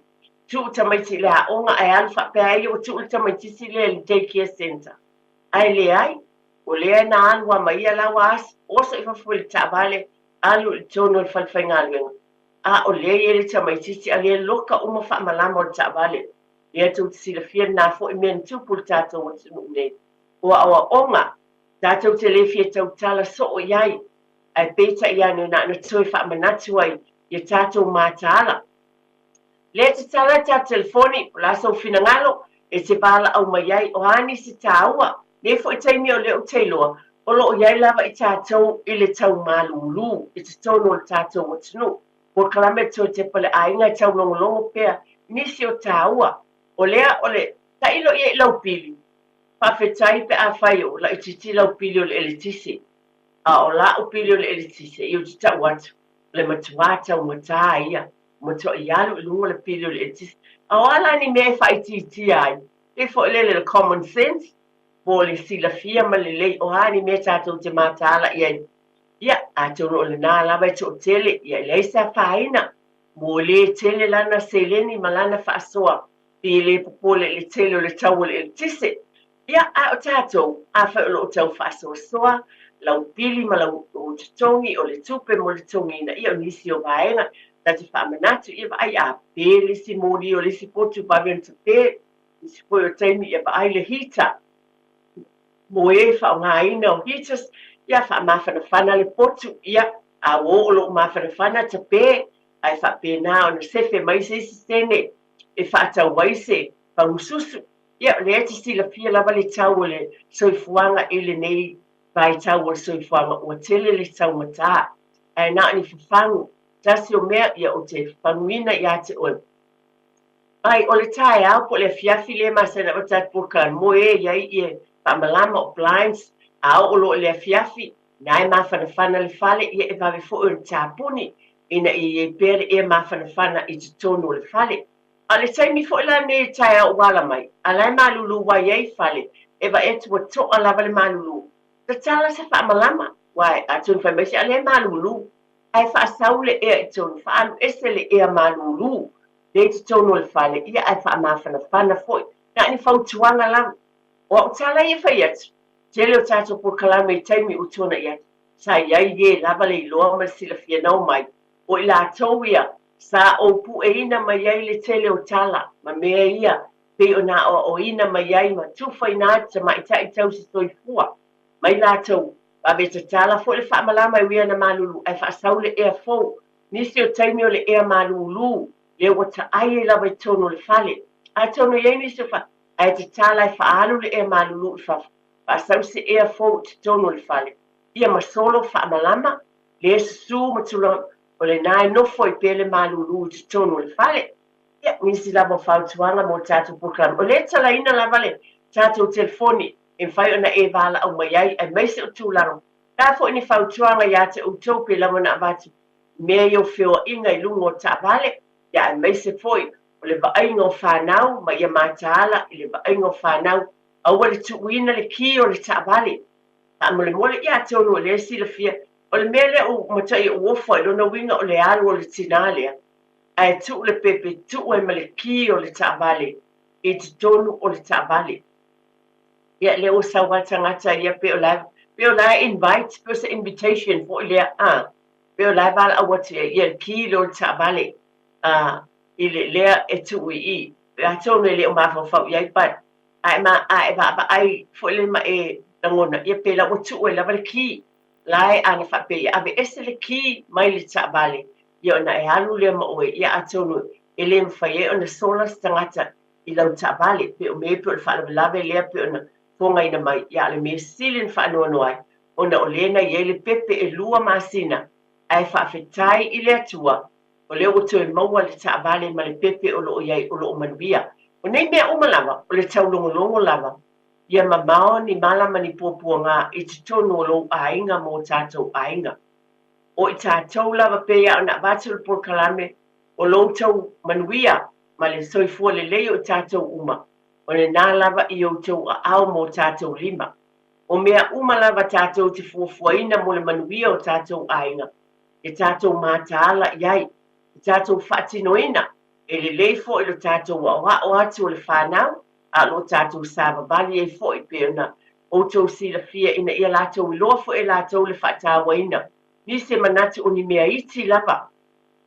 tuu tamaiti i le aoga ae alu faapea ai ua tuu le tamaitiiti lea i le day care centre. Ae leai, o lea na alu lava ma ia la ua oso i fafo i le taavale alu i totonu o le falefaigaluega. A o lea i ai le tamaitiiti a lea loka uma faamalama o le taavale. Lea tou te silafia lena foi mea na tupu i le tatou atunuu nei. O aoaoga, tatou te le fia tautala soo i ai, ae peitai ane na ona toe faamanatu ai ia tatou mataala. Lea tatala le tatou telefoni, o le a sou finagalo, E te valaau mai ai, o a nisi tāua, nei foi taimi o lea ou te iloa, o lo o i ai lava i tatou i le tau malūlū i totonu o le tatou atunuu. Polokalame toe tepa le aiga e taulogologo pea i nisi o tāua. O lea o le tailo ia i lau pili, faafetai pe afai o laitiiti lau pili o le eletise, a o la'u pili o le eletise, ia ou te tau atu, o le matuā taumatā ia, matua'i alu i luga le pili o le eletise. A o a la ni mea e faaitiitia ai? Pei foi lele le common sense, po o le silafia ma le lelei o a ni mea tatou te mataala i ai. Ia, atonu o lenā lava e toatele, ia e leai se afaina, ua le tele lana seleni ma lana faasoa, pe le popole i le tele o le tau o le eletise. Ia, a o tatou, afai o lo o tau faasoasoa lau pili ma lau totogi o le tupe mo le totogiina, ia o nisi o vaega ta te faamanatu, ia vaai a pe le isi moli o le isi potu vave ona tape, nisi foi o taimi ia vaai le heater mo e faaaogaina o heaters, ia faamafanafana le potu, ia a ua oo lou mafanafana tape, ae faapena ona sefe mai se isi sene e faatau ai se fagususu. Ia, o lea e te silafia lava le tau o le soifuaga i lenei vaitau o le soifuaga, ua tele le taumatā, ae na o ni fafagu. Tasi o mea, ia, ou te fafaguina ia te oe. Ai, o le taeao po o le afiafi lea e masani ai tatou polokalame, moe e i ai ia faamalama o blinds, a oo loa i le afiafi, na e mafanafana le fale, ia e vave foi ona tapuni, ina ia i ai pea le ea mafanafana i totonu o le fale. A o le taimi foi la lenei i le taeao ua ala mai, a la e malulu ua i ai fale, e vaai atu ua toa lava le malulu. Tatala se faamalama, uae, atonu fai mai se a lea e malulu. Ae faasau le ea i totonu, faaalu ese le ea malulu lea i totonu o le fale, ia ae faamafanafana foi. Na o ni fautuaga lava. O au tala ia e fai atu, tele o tatou polokalame i taimi ua tuanai atu, sa i ai e lava le iloa ma le silafia na omai, o i latou ia sa ou pueina mai ai le tele o tala ma mea ia pei ona aoaoina mai ai ma tufaina atu tamaitai tausi soifua mai latou vave tatala foi le faamalama e ui ana malulu ae faasau le ea fou nisi o taimi o le ea malūlū lea ua taai ai lava i totonu o le fale atonu e i ai nisi o fa ae tatala e faaalu le ea malulu i fafo faasau se ea fou i totonu o le fale ia ma solo faamalama lea susu ma tulaga o lenā e nofo ai pea le malūlū i totonu o le fale. Ia, nisi lava o fautuaga mo le tatou polokalame. O lea e talaina lava le tatou telefoni e mafai ona e valaau mai ai, aemaise o tulaga. O le a foi ni fautuaga ia te outou pe lava ona avatu i mea ia o feoaiga i luga o taavale, ia aemaise foi o le vaaiga o fanau ma ia mataala i le vaaiga o fanau, aua le tuuina le ki o le taavale. Faamolemole, ia atonu o lea e silafia O le mea lea ua matuai ou ofo ai, lona uiga o le alu o le tinā lea, ae tuu le pepe, tuu ai ma le ki o le taavale i totonu o le taavale. Ia, lea ua sau lava le tagata ia, pei o la e, pei o la e invite, pei o se invitation foi lea, a, pei o la e valaau atu i ai, ia le ki lea o le taavale, a, i le, lea e tuu i i. Atonu e le o mafaufau i ai, but, a e, a e vaavaai foi lea ma e lagona, ia pe la ua tuu ai lava le ki. La e ana faapea ia aveese le ki mai le taavale, ia ona e alu lea ma oe, ia atonu e le mafai ai ona sola se tagata i lau taavale, pe o mea pe o le faalavelave lea pe ona fogaina mai, ia a o le mea sili ona faanoanoa ai, ona o lea na i ai le pepe ʻelua masina, ae faafetai i le Atua o lea ua toe maua le taavale ma le pepe o lo o i ai o lo o manuia. O nei mea uma lava, o le taulogologo lava Ia mamao ni mala ma ni puapuaga i totonu o lou aiga ma o tatou aiga. O i tatou lava pei a ona avatu le polokalame o lo outou manuia ma le soifua lelei o i tatou uma, o lenā lava i outou aao ma o tatou lima. O mea uma lava tatou te fuafuaina mo le manuia o tatou aiga, e tatou mataala i ai, e tatou faatinoina, e lelei foi lo tatou aoao atu o le fanau, a o lo tatou savavali ai foi pei ona outou silafia ina ia latou iloa foi e latou le faatauaina nisi e manatu o ni mea iti lava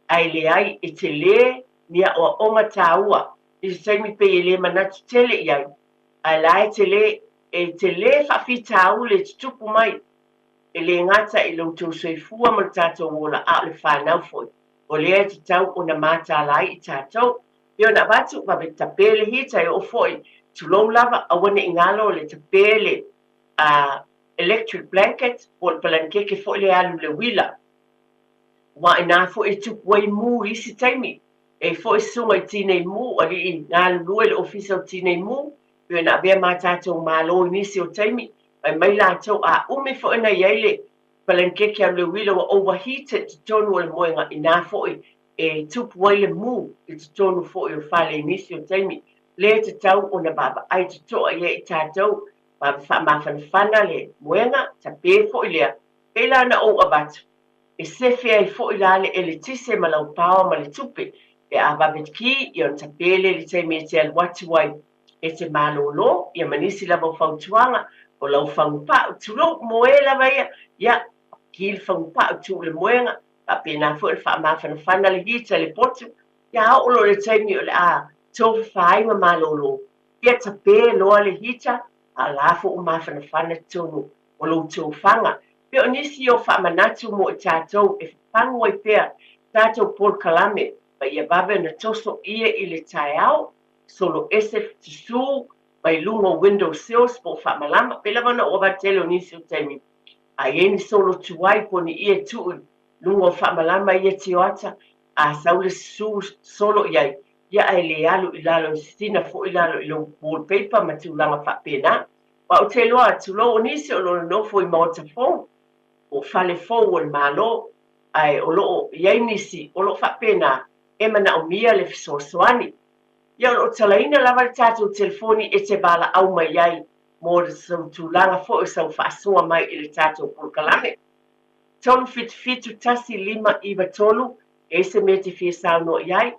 ae leai e telē ni aoaoga taua i se taimi pei e le manatu tele i ai ae la e telē e telē faafitauli e tutupu mai e le gata i lo outou soifua ma lo tatou ola a o le fanau foi o lea e tatau ona mataala ai i tatou. Pei ona avatu, vave tape le heater e oo foi, tulou lava, aua ne i galo le tape le electric blanket po o le palanikeke foi lea e alu i le uila. Aua o ina foi e tupu ai mu i isi taimi. E i ai foi susuga i Tinei Mu, alii galulue i le Ofisa o Tinei Mu, pei ona avea ma tatou Malo i nisi o taimi, fai mai latou a umi foi ona i ai le palanikeke alu i le uila ua overheated totonu o le moega, ina foi e tupu ai le mu i totonu foi o fale i nisi o taimi. Lea e tatau ona vaavaai totoa i ai i tatou, vave faamafanafana le moega, tape foi lea, pei la ona ou avatu, e sefe ai foi la le eletise ma lau paoa ma le tupe, pe a vave ki, ia ona tape lea i le taimi e te alu atu ai e te malolo, ia ma nisi lava o fautuaga, o lau fagupa'u, tulou, moe lava ia, ia, ki le fagupa'u, tuu le moega, faapena foi ona faamafanafana le heater i le potu, ia oo loa i le taimi o le a tofafa ai ma malolo, ia tape loa le heater, a o la foi ua mafanafana totonu o lou tofaga. Pe o nisi o faamanatu mo i tatou e fafagu ai pea tatou polokalame ma ia vave ona toso ie i le taeao, solo ese susu mai luga o window sills po o faamalama, pei lava ona ou avatu tele o nisi o taimi a i ai ni solo tuai po o ni ie tuu i luga o faamalama ia tioata, a sau le susu solo i ai, ia ae le alu i lalo i sina foi lalo i lou wallpaper ma tulaga faapena. Aua ou te iloa atu loa o nisi o lo o nonofo i maota fou, po o fale fou o le Malo, ae o lo o i ai nisi o lo o faapena e manaomia le fesoasoani. Ia o lo o talaina lava le tatou telefoni e te valaau mai ai mo sau tulaga foi o sau faasoa mai i le tatou polokalame. 377 1593, e i ai se mea e te fia saunoa i ai?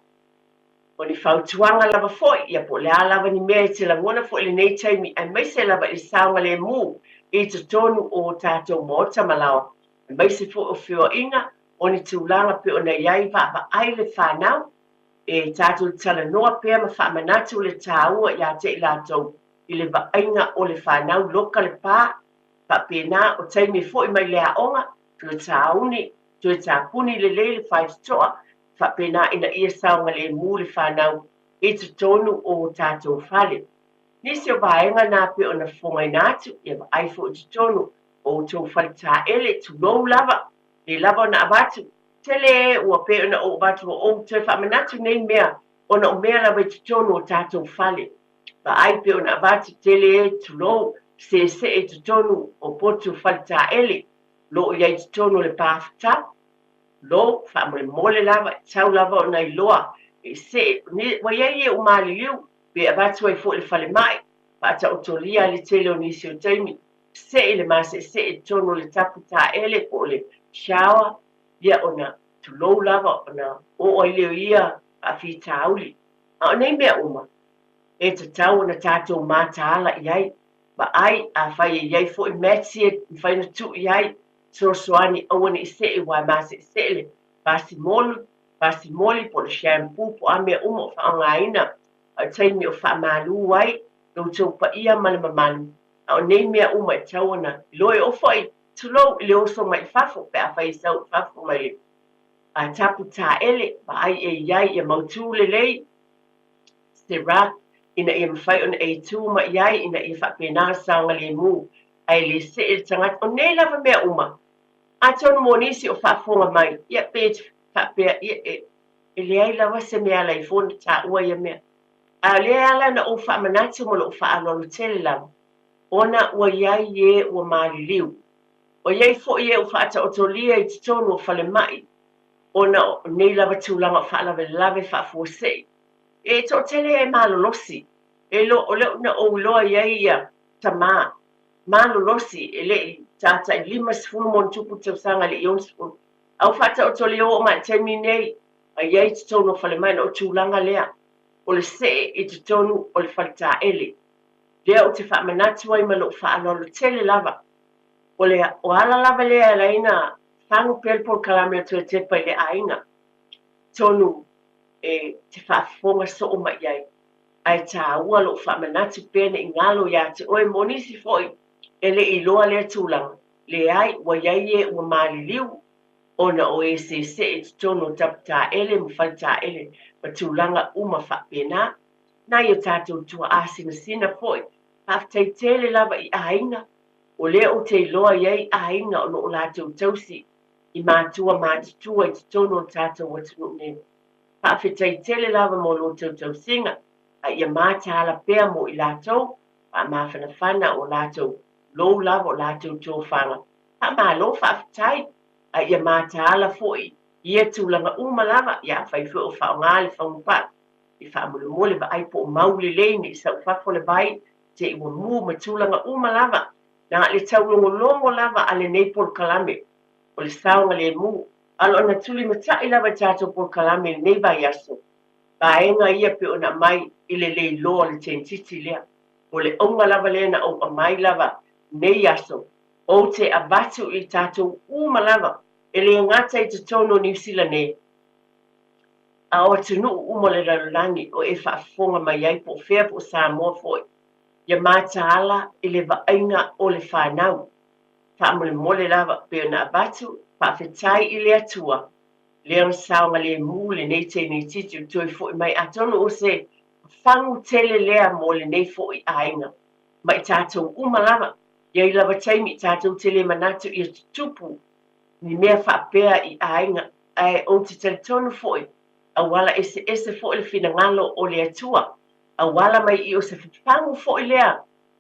O ni fautuaga lava foi, ia po o le a lava ni mea e te lagona foi i lenei taimi aemaise lava i le saogalemu i totonu o tatou maota ma laoa, aemaise foi o feoaiga, o ni tulaga pei ona i ai vaavaai le fanau, e tatou te talanoa pea ma faamanatu le taua ia te i latou i le vaaiga o le fanau loka le pa, faapena o taimi e foi mai le aoga, toe tāuni, toe tāpuni lelei le faitotoa, faapena ina ia saogalemu le fanau i totonu o tatou fale. Nisi o vaega na pei ona fofogaina atu, ia vaai foi i totonu o outou fale taele, tulou lava, le lava ona avatu, tele e ua pei ona ou avatu ua ou toe faamanatu nei mea ona o mea lava i totonu o tatou fale. Vaai pei ona avatu, tele e, tulou, seesee i totonu o potu fale taele, lo o i ai i totonu o le bathtub, Lo, faamolemole lava, e tatau lava ona iloa e see, ua i ai e ua maliliu, pe avatu ai foi i le falemai, faataotolia le tele o nisi o taimi, see le maseesee i totonu o le tapu taele po o le shower, ia ona tulou lava ona oo ai lea o ia faafitauli. A o nei mea uma, e tatau ona tatou mataala i ai, vaai, afai e i ai foi mats ia e mafai ona tuu i ai, fesoasoani aua ne i see aua e maseesee le fasimoli, fasimoli po o le shampoo po o a mea uma o faaaogaina a o taimi o faamalu ai lo outou paia ma le mamalu. A o nei mea uma e tatau ona iloa e oo foi, tulou, i le oso mai i fafo pe afai e sau i fafo mai le tapu taele, vaai e i ai ia mautū lelei se rug ina ia mafai ona e tu mai i ai ina ia faapena ona saogalemu ae le see le tagata. O nei lava mea uma, atonu mo nisi o faafofoga mai, ia pe faapea, ia e, e leai lava se mea ala ifo ona taua ia mea. A o lea e ala ona ou faamanatu ma lou faaaloalo tele lava, ona ua i ai e ua maliliu. Ua i ai foi e ua faataotolia i totonu o falemai, ona o nei lava tulaga o faalavelave faafuasei. E toatele e malolosi, e lo, o lea na ou iloa i ai ia tama malolosi e le i tatai 50 ma ona tupu tausaga e le i 60. A ua faataoto le oo mai i le taimi nei, a i ai i totonu o falemai ona o tulaga lea o le see i totonu o le faletaele. Lea ou te faamanatu ai ma lou faaaloalo tele lava. O le o ala lava lea e ala ai ona fagu pea le polokalame o Toe Tepa i le aiga tonu e te faafofoga soo mai i ai. Ae taua lou faamanatu pea ne i galo ia te oe mo nisi foi e le i iloa lea tulaga. Leai, ua i ai e ua maliliu. ona o e seesee i totonu o taputaele ma faletaele ma tulaga uma faapena. Nai o tatou tuaa sinasina foi, faafetai tele lava i aiga, o lea ou te iloa i ai aiga o lo o latou tausi i matua matutua i totonu o le tatou atunuu nei. Faafetai tele lava mo lo outou tausiga, a ia mataala pea mo i latou, faamafanafana o latou lou lava o latou tofaga. Faamalo faafetai, a ia mataala foi ia tulaga uma lava, ia afai foi o faaaoga le fagupaa e faamolemole vaai po o mau lelei ne i sau fafo le vai te i ua mu ma tulaga uma lava. Na le taulogologo lava a lenei polokalame o le saogalemu, a o lona tulimatai lava i tatou polokalame i lenei vaiaso, vaega ia pei ona aumai i le leiloa o le tenititi lea. O le auga lava lea na ou aumai lava nei aso, ou te avatu i tatou uma lava, e le gata i totonu o Niu Sila nei, a o atunuu uma o le lalolagi o e faafofoga mai ai po o fea po o Samoa foi, ia mataala i le vaaiga o le fanau. Faamolemole lava pei ona avatu, faafetai i le Atua, lea na saogalemu lenei teinititi ua toe foi mai atonu o se fagu tele lea mo lenei foi aiga ma i tatou uma lava. I ai lava taimi tatou te le manatu ia tutupu ni mea faapea i aiga, ae ou te talitonu foi, auala eseese foi le finagalo o le Atua, auala mai i o se fafagu foi lea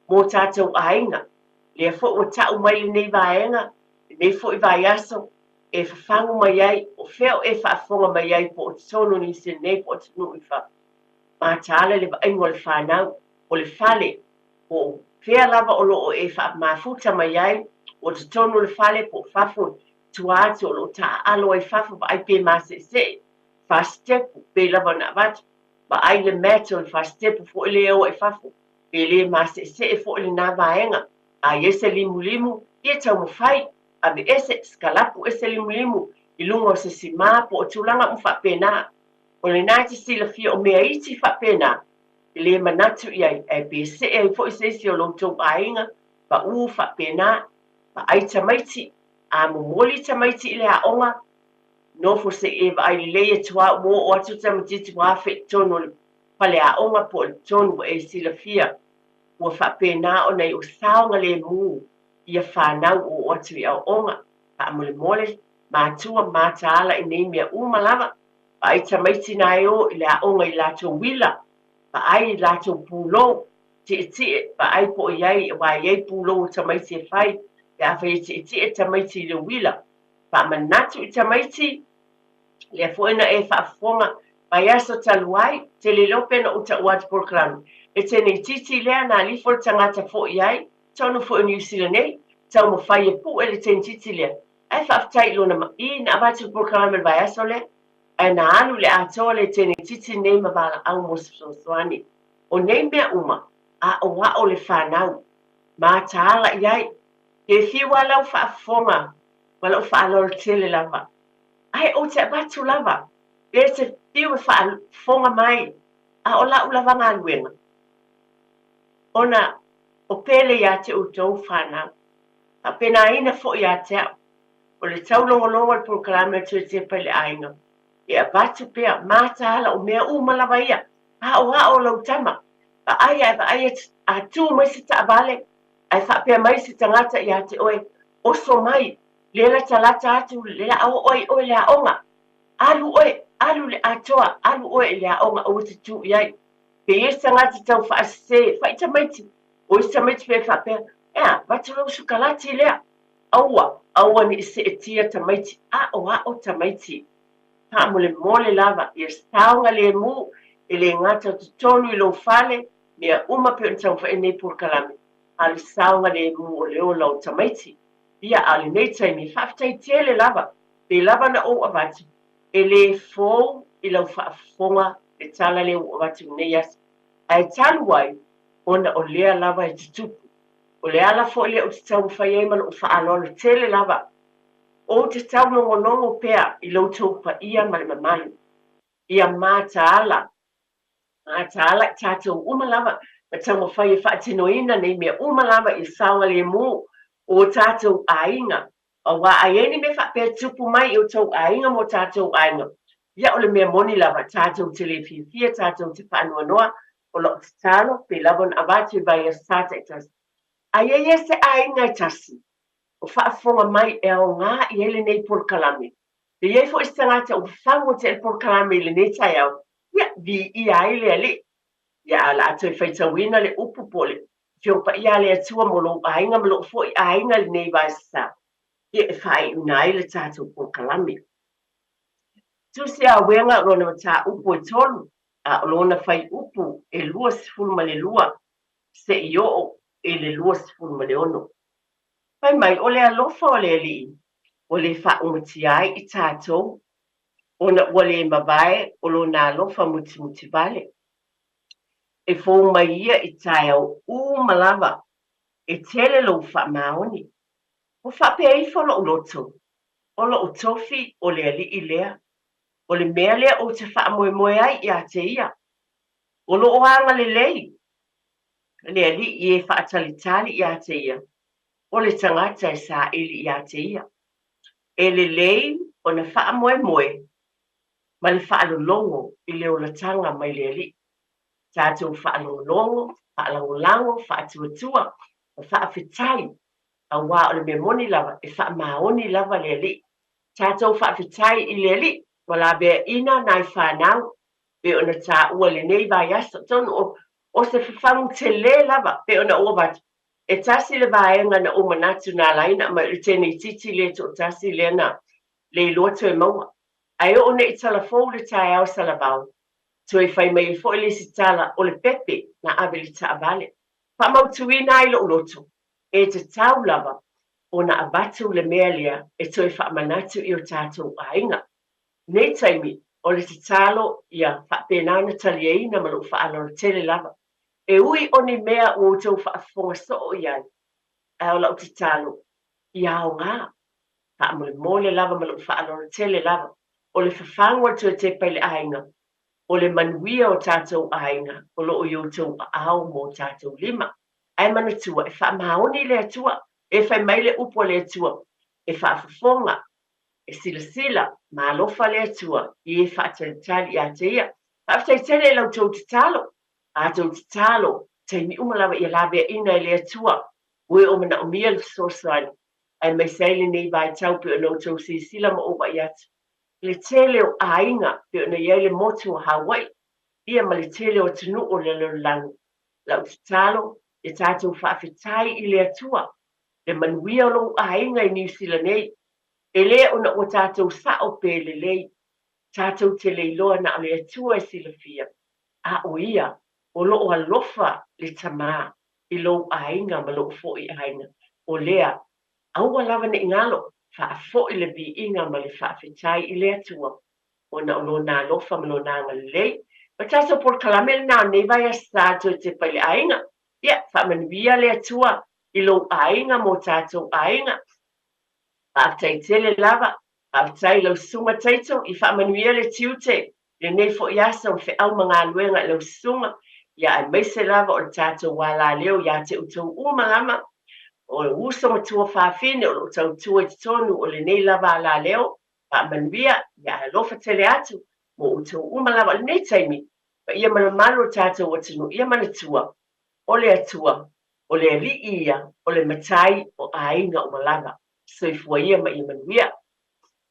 mo tatou aiga. Lea foi ua tau mai lenei vaega, lenei foi vaiaso, e fafagu mai ai, o fea o e faafofoga mai ai po o totonu o Niu Sila nei po o atunuu i fafo. Mataala le vaaiga o le fanau, o le fale, po o fea lava o lo o e faamafuta mai ai, o totonu o le fale po o fafo i tua atu o lo o taaalo ai fafo, vaai pe maseesee, fasitepu, pei lava ona avatu, vaai le mat o le fasitepu foi lea e o ai fafo, pe le maseesee foi lena vaega. A i ai se limulimu, ia taumafai, aveese, sikalapu ese limulimu i luga o se simā po o tulaga uma faapena. O lena e te silafia o mea iti faapena, e le manatu i ai, ae pe see ai foi se isi o lo outou aiga, paʻū faapena, vaai tamaiti, a momoli tamaiti i le aoga, nofo se i e vaai lelei atu lava ua oo atu tamaitiiti ua afe i totonu o le faleaoga po o le totonu ua e silafia ua faapena ona i o saogalemu ia fanau o oo atu i aoaoga, faamolemole, matua, mataala i nei mea uma lava, vaai tamaiti na e o i le aoga i latou uila, vaai i latou pulou, tietie, vaai po o i ai, aua e i ai pulou o tamaiti e fai, pe afai e tietie tamaiti i le uila, faamanatu i tamaiti, lea foi na e faafofoga vaiaso talu ai, te le iloa pe na ou taua atu polokalame, e te nei titi lea na alifo le tagata foi i ai, tonu foi o Niu Sila nei, taumafai e pue le tenititi lea, ae faafetai i lona maʻī na avatu le polokalame i le vaiaso lea, ae na alu i le atoa le tenititi nei ma valaau mo se fesoasoani. O nei mea uma, aʻoaʻo le fanau, mataala i ai, Ke fiu a lau faafofoga ma lou faaaloalo tele lava, ae ou te avatu lava pe te fiu e faafofoga mai, a o lau lava galuega, ona o pele ia te outou fanau, faapenaina foi ia te au, o le taulogologo o le polokalame o le Toe Tepa i le Aiga, e avatu pea mataala o mea uma lava ia, aoao lau tama, vaai ae vaai a tu mai se taavale, ae faapea mai se tagata ia te oe, Oso mai, le latalata atu le a oo ai oe i le aoga. Alu oe, alu i le atoa, alu oe i le aoga, aua te tū i ai. Pe i ai se tagata tau faasese, fai tamaiti, o isi tamaiti pe faapea, Ea, avatu lau sukalati lea. Aua, aua ne i seetia tamaiti, aoao tamaiti. Faamolemole lava, ia saogalemu, e le gata o totonu i lou fale, mea uma pei ona taumafai nei polokalame, a o le saogalemu o le ola o tamaiti. Ia, a o lenei taimi, faafetai tele lava, pe lava na ou avatu, e le fou i lau faafofoga le tala lea ua avatu i lenei aso. Ae talu ai, ona o lea lava e tutupu. O le ala foi lea ou te taumafai ai ma lou faaaloalo tele lava, ou te taulogologo pea i lo outou paia ma le mamalu, ia mataala Mataala i tatou uma lava ma taumafai e faatinoina nei mea uma lava i saogalemu o tatou aiga. Auā a i ai ni mea faapea e tupu mai i o tou aiga ma o tātou aiga, ia o le mea moni lava, tātou te le fiafia, tātou te faanoanoa, o la'u tatalo, pei lava ona avatu i vaiaso sa taitasi. A i ai ia se aiga e tasi, o faafofoga mai e aogā i ai lenei polokalame, pe i ai foi se tagata ua fafagu o te polokalame i lenei taeao, ia, viia ai le Alii. Ia, a o le a toe faitauina le upu po o le Afioga Paia a le Atua mo lou aiga ma lou foi aiga i lenei vaiaso, ia, e faaiuina ai le tatou polokalame. Tusi Auega o lona mataupu e tolu, a o lona fuaiupu e 22 seia oo i le 26. Fai mai, o le alofa o le Alii ua le faaumatia ai i tatou, ona ua le mavae o lona alofa mutimutivale. E fou mai ia i taeao uma lava, e tele lou faamaoni. Ua faapea ifo lou loto, o lou tofi o le Alii lea, o le mea lea ou te faamoemoe ai ia te ia. O lo o agalelei le Alii e faatalitali ia te ia, o le tagata e saili ia te ia. E lelei ona faamoemoe ma le faalologo i le olataga mai le Alii. Tatou faalogologo, faalagolago, faatuatua, ma faafetai, auā o le mea moni lava, e faamaoni lava le Alii. Tatou faafetai i le Alii ua laveaina nai fanau pei ona taua i lenei vaiaso. Atonu o, o se fafagu tele lava pei ona ou avatu, e tasi le vaega na ou manatu na ala ai ona aumai o le teneititi lea toatasi lea na le iloa toe maua. Ae oo nei tala fou le taeao salavao, toe fai mai ai foi le isi tala o le pepe na ave i le taavale. Faamautuina ai lou loto, e tatau lava ona avatu le mea lea e toe faamanatu i o tatou aiga. Nei taimi, o le tatalo ia faapena ona taliaina ma lou faaaloalo tele lava. E ui o ni mea ua outou faafofoga soo i ai, ae o lau tatalo, ia aoga. Faamolemole lava ma lou faaaloalo tele lava, o le fafagu o le toe tepa i le aiga, o le manuia o tatou aiga o lo o i outou aao ma o tatou lima. Ae manatua, e faamaoni le Atua, e fai mai le upu a le Atua, e faafofoga, e silasila ma alofa le Atua i e faatalitali ia te ia. Faafetai tele i la outou tatalo, a outou tatalo, taimi uma lava ia laveaiina e le Atua ua e o manaomia le fesoasoani, aemaise ai lenei vaitau pei ona outou silasila ma ou vaai atu i le tele o aiga pei ona i ai le motu o Hawaii ia ma le tele o atunuu o le lalolagi. Lau tatalo, ia tatou faafetai i le Atua le manuia o lou aiga i Niu Sila nei, e le ona ua tatou sao pe lelei, tatou te le iloa na o le Atua e silafia, a o Ia o lo o alofa le Tama i lou aiga ma lou foi aiga, o lea, aua lava ne i galo, faafoi le viiga ma le faafetai i le Atua, ona o Lona alofa ma Lona agalelei. O le tatou polokalame lena o lenei vaiaso sa toe tepa i le aiga. Ia, faamanuia le Atua i lou aiga ma o tatou aiga. Faafetai tele lava. Faafetai i lau susuga Taito i faamanuia le tiute i lenei foi aso o feau ma galuega i lau susuga, ia aemaise lava o le tatou alaleo ia te outou uma lava, o uso ma tuafafine o lo o tautua i totonu o lenei lava alaleo. Faamanuia, ia alofa tele atu mo outou uma lava o lenei taimi, paia ma mamalu o le tatou atunuu, ia manatua, o le Atua, o le Alii ia, o le Matai o aiga uma lava. Soifua ia ma ia manuia.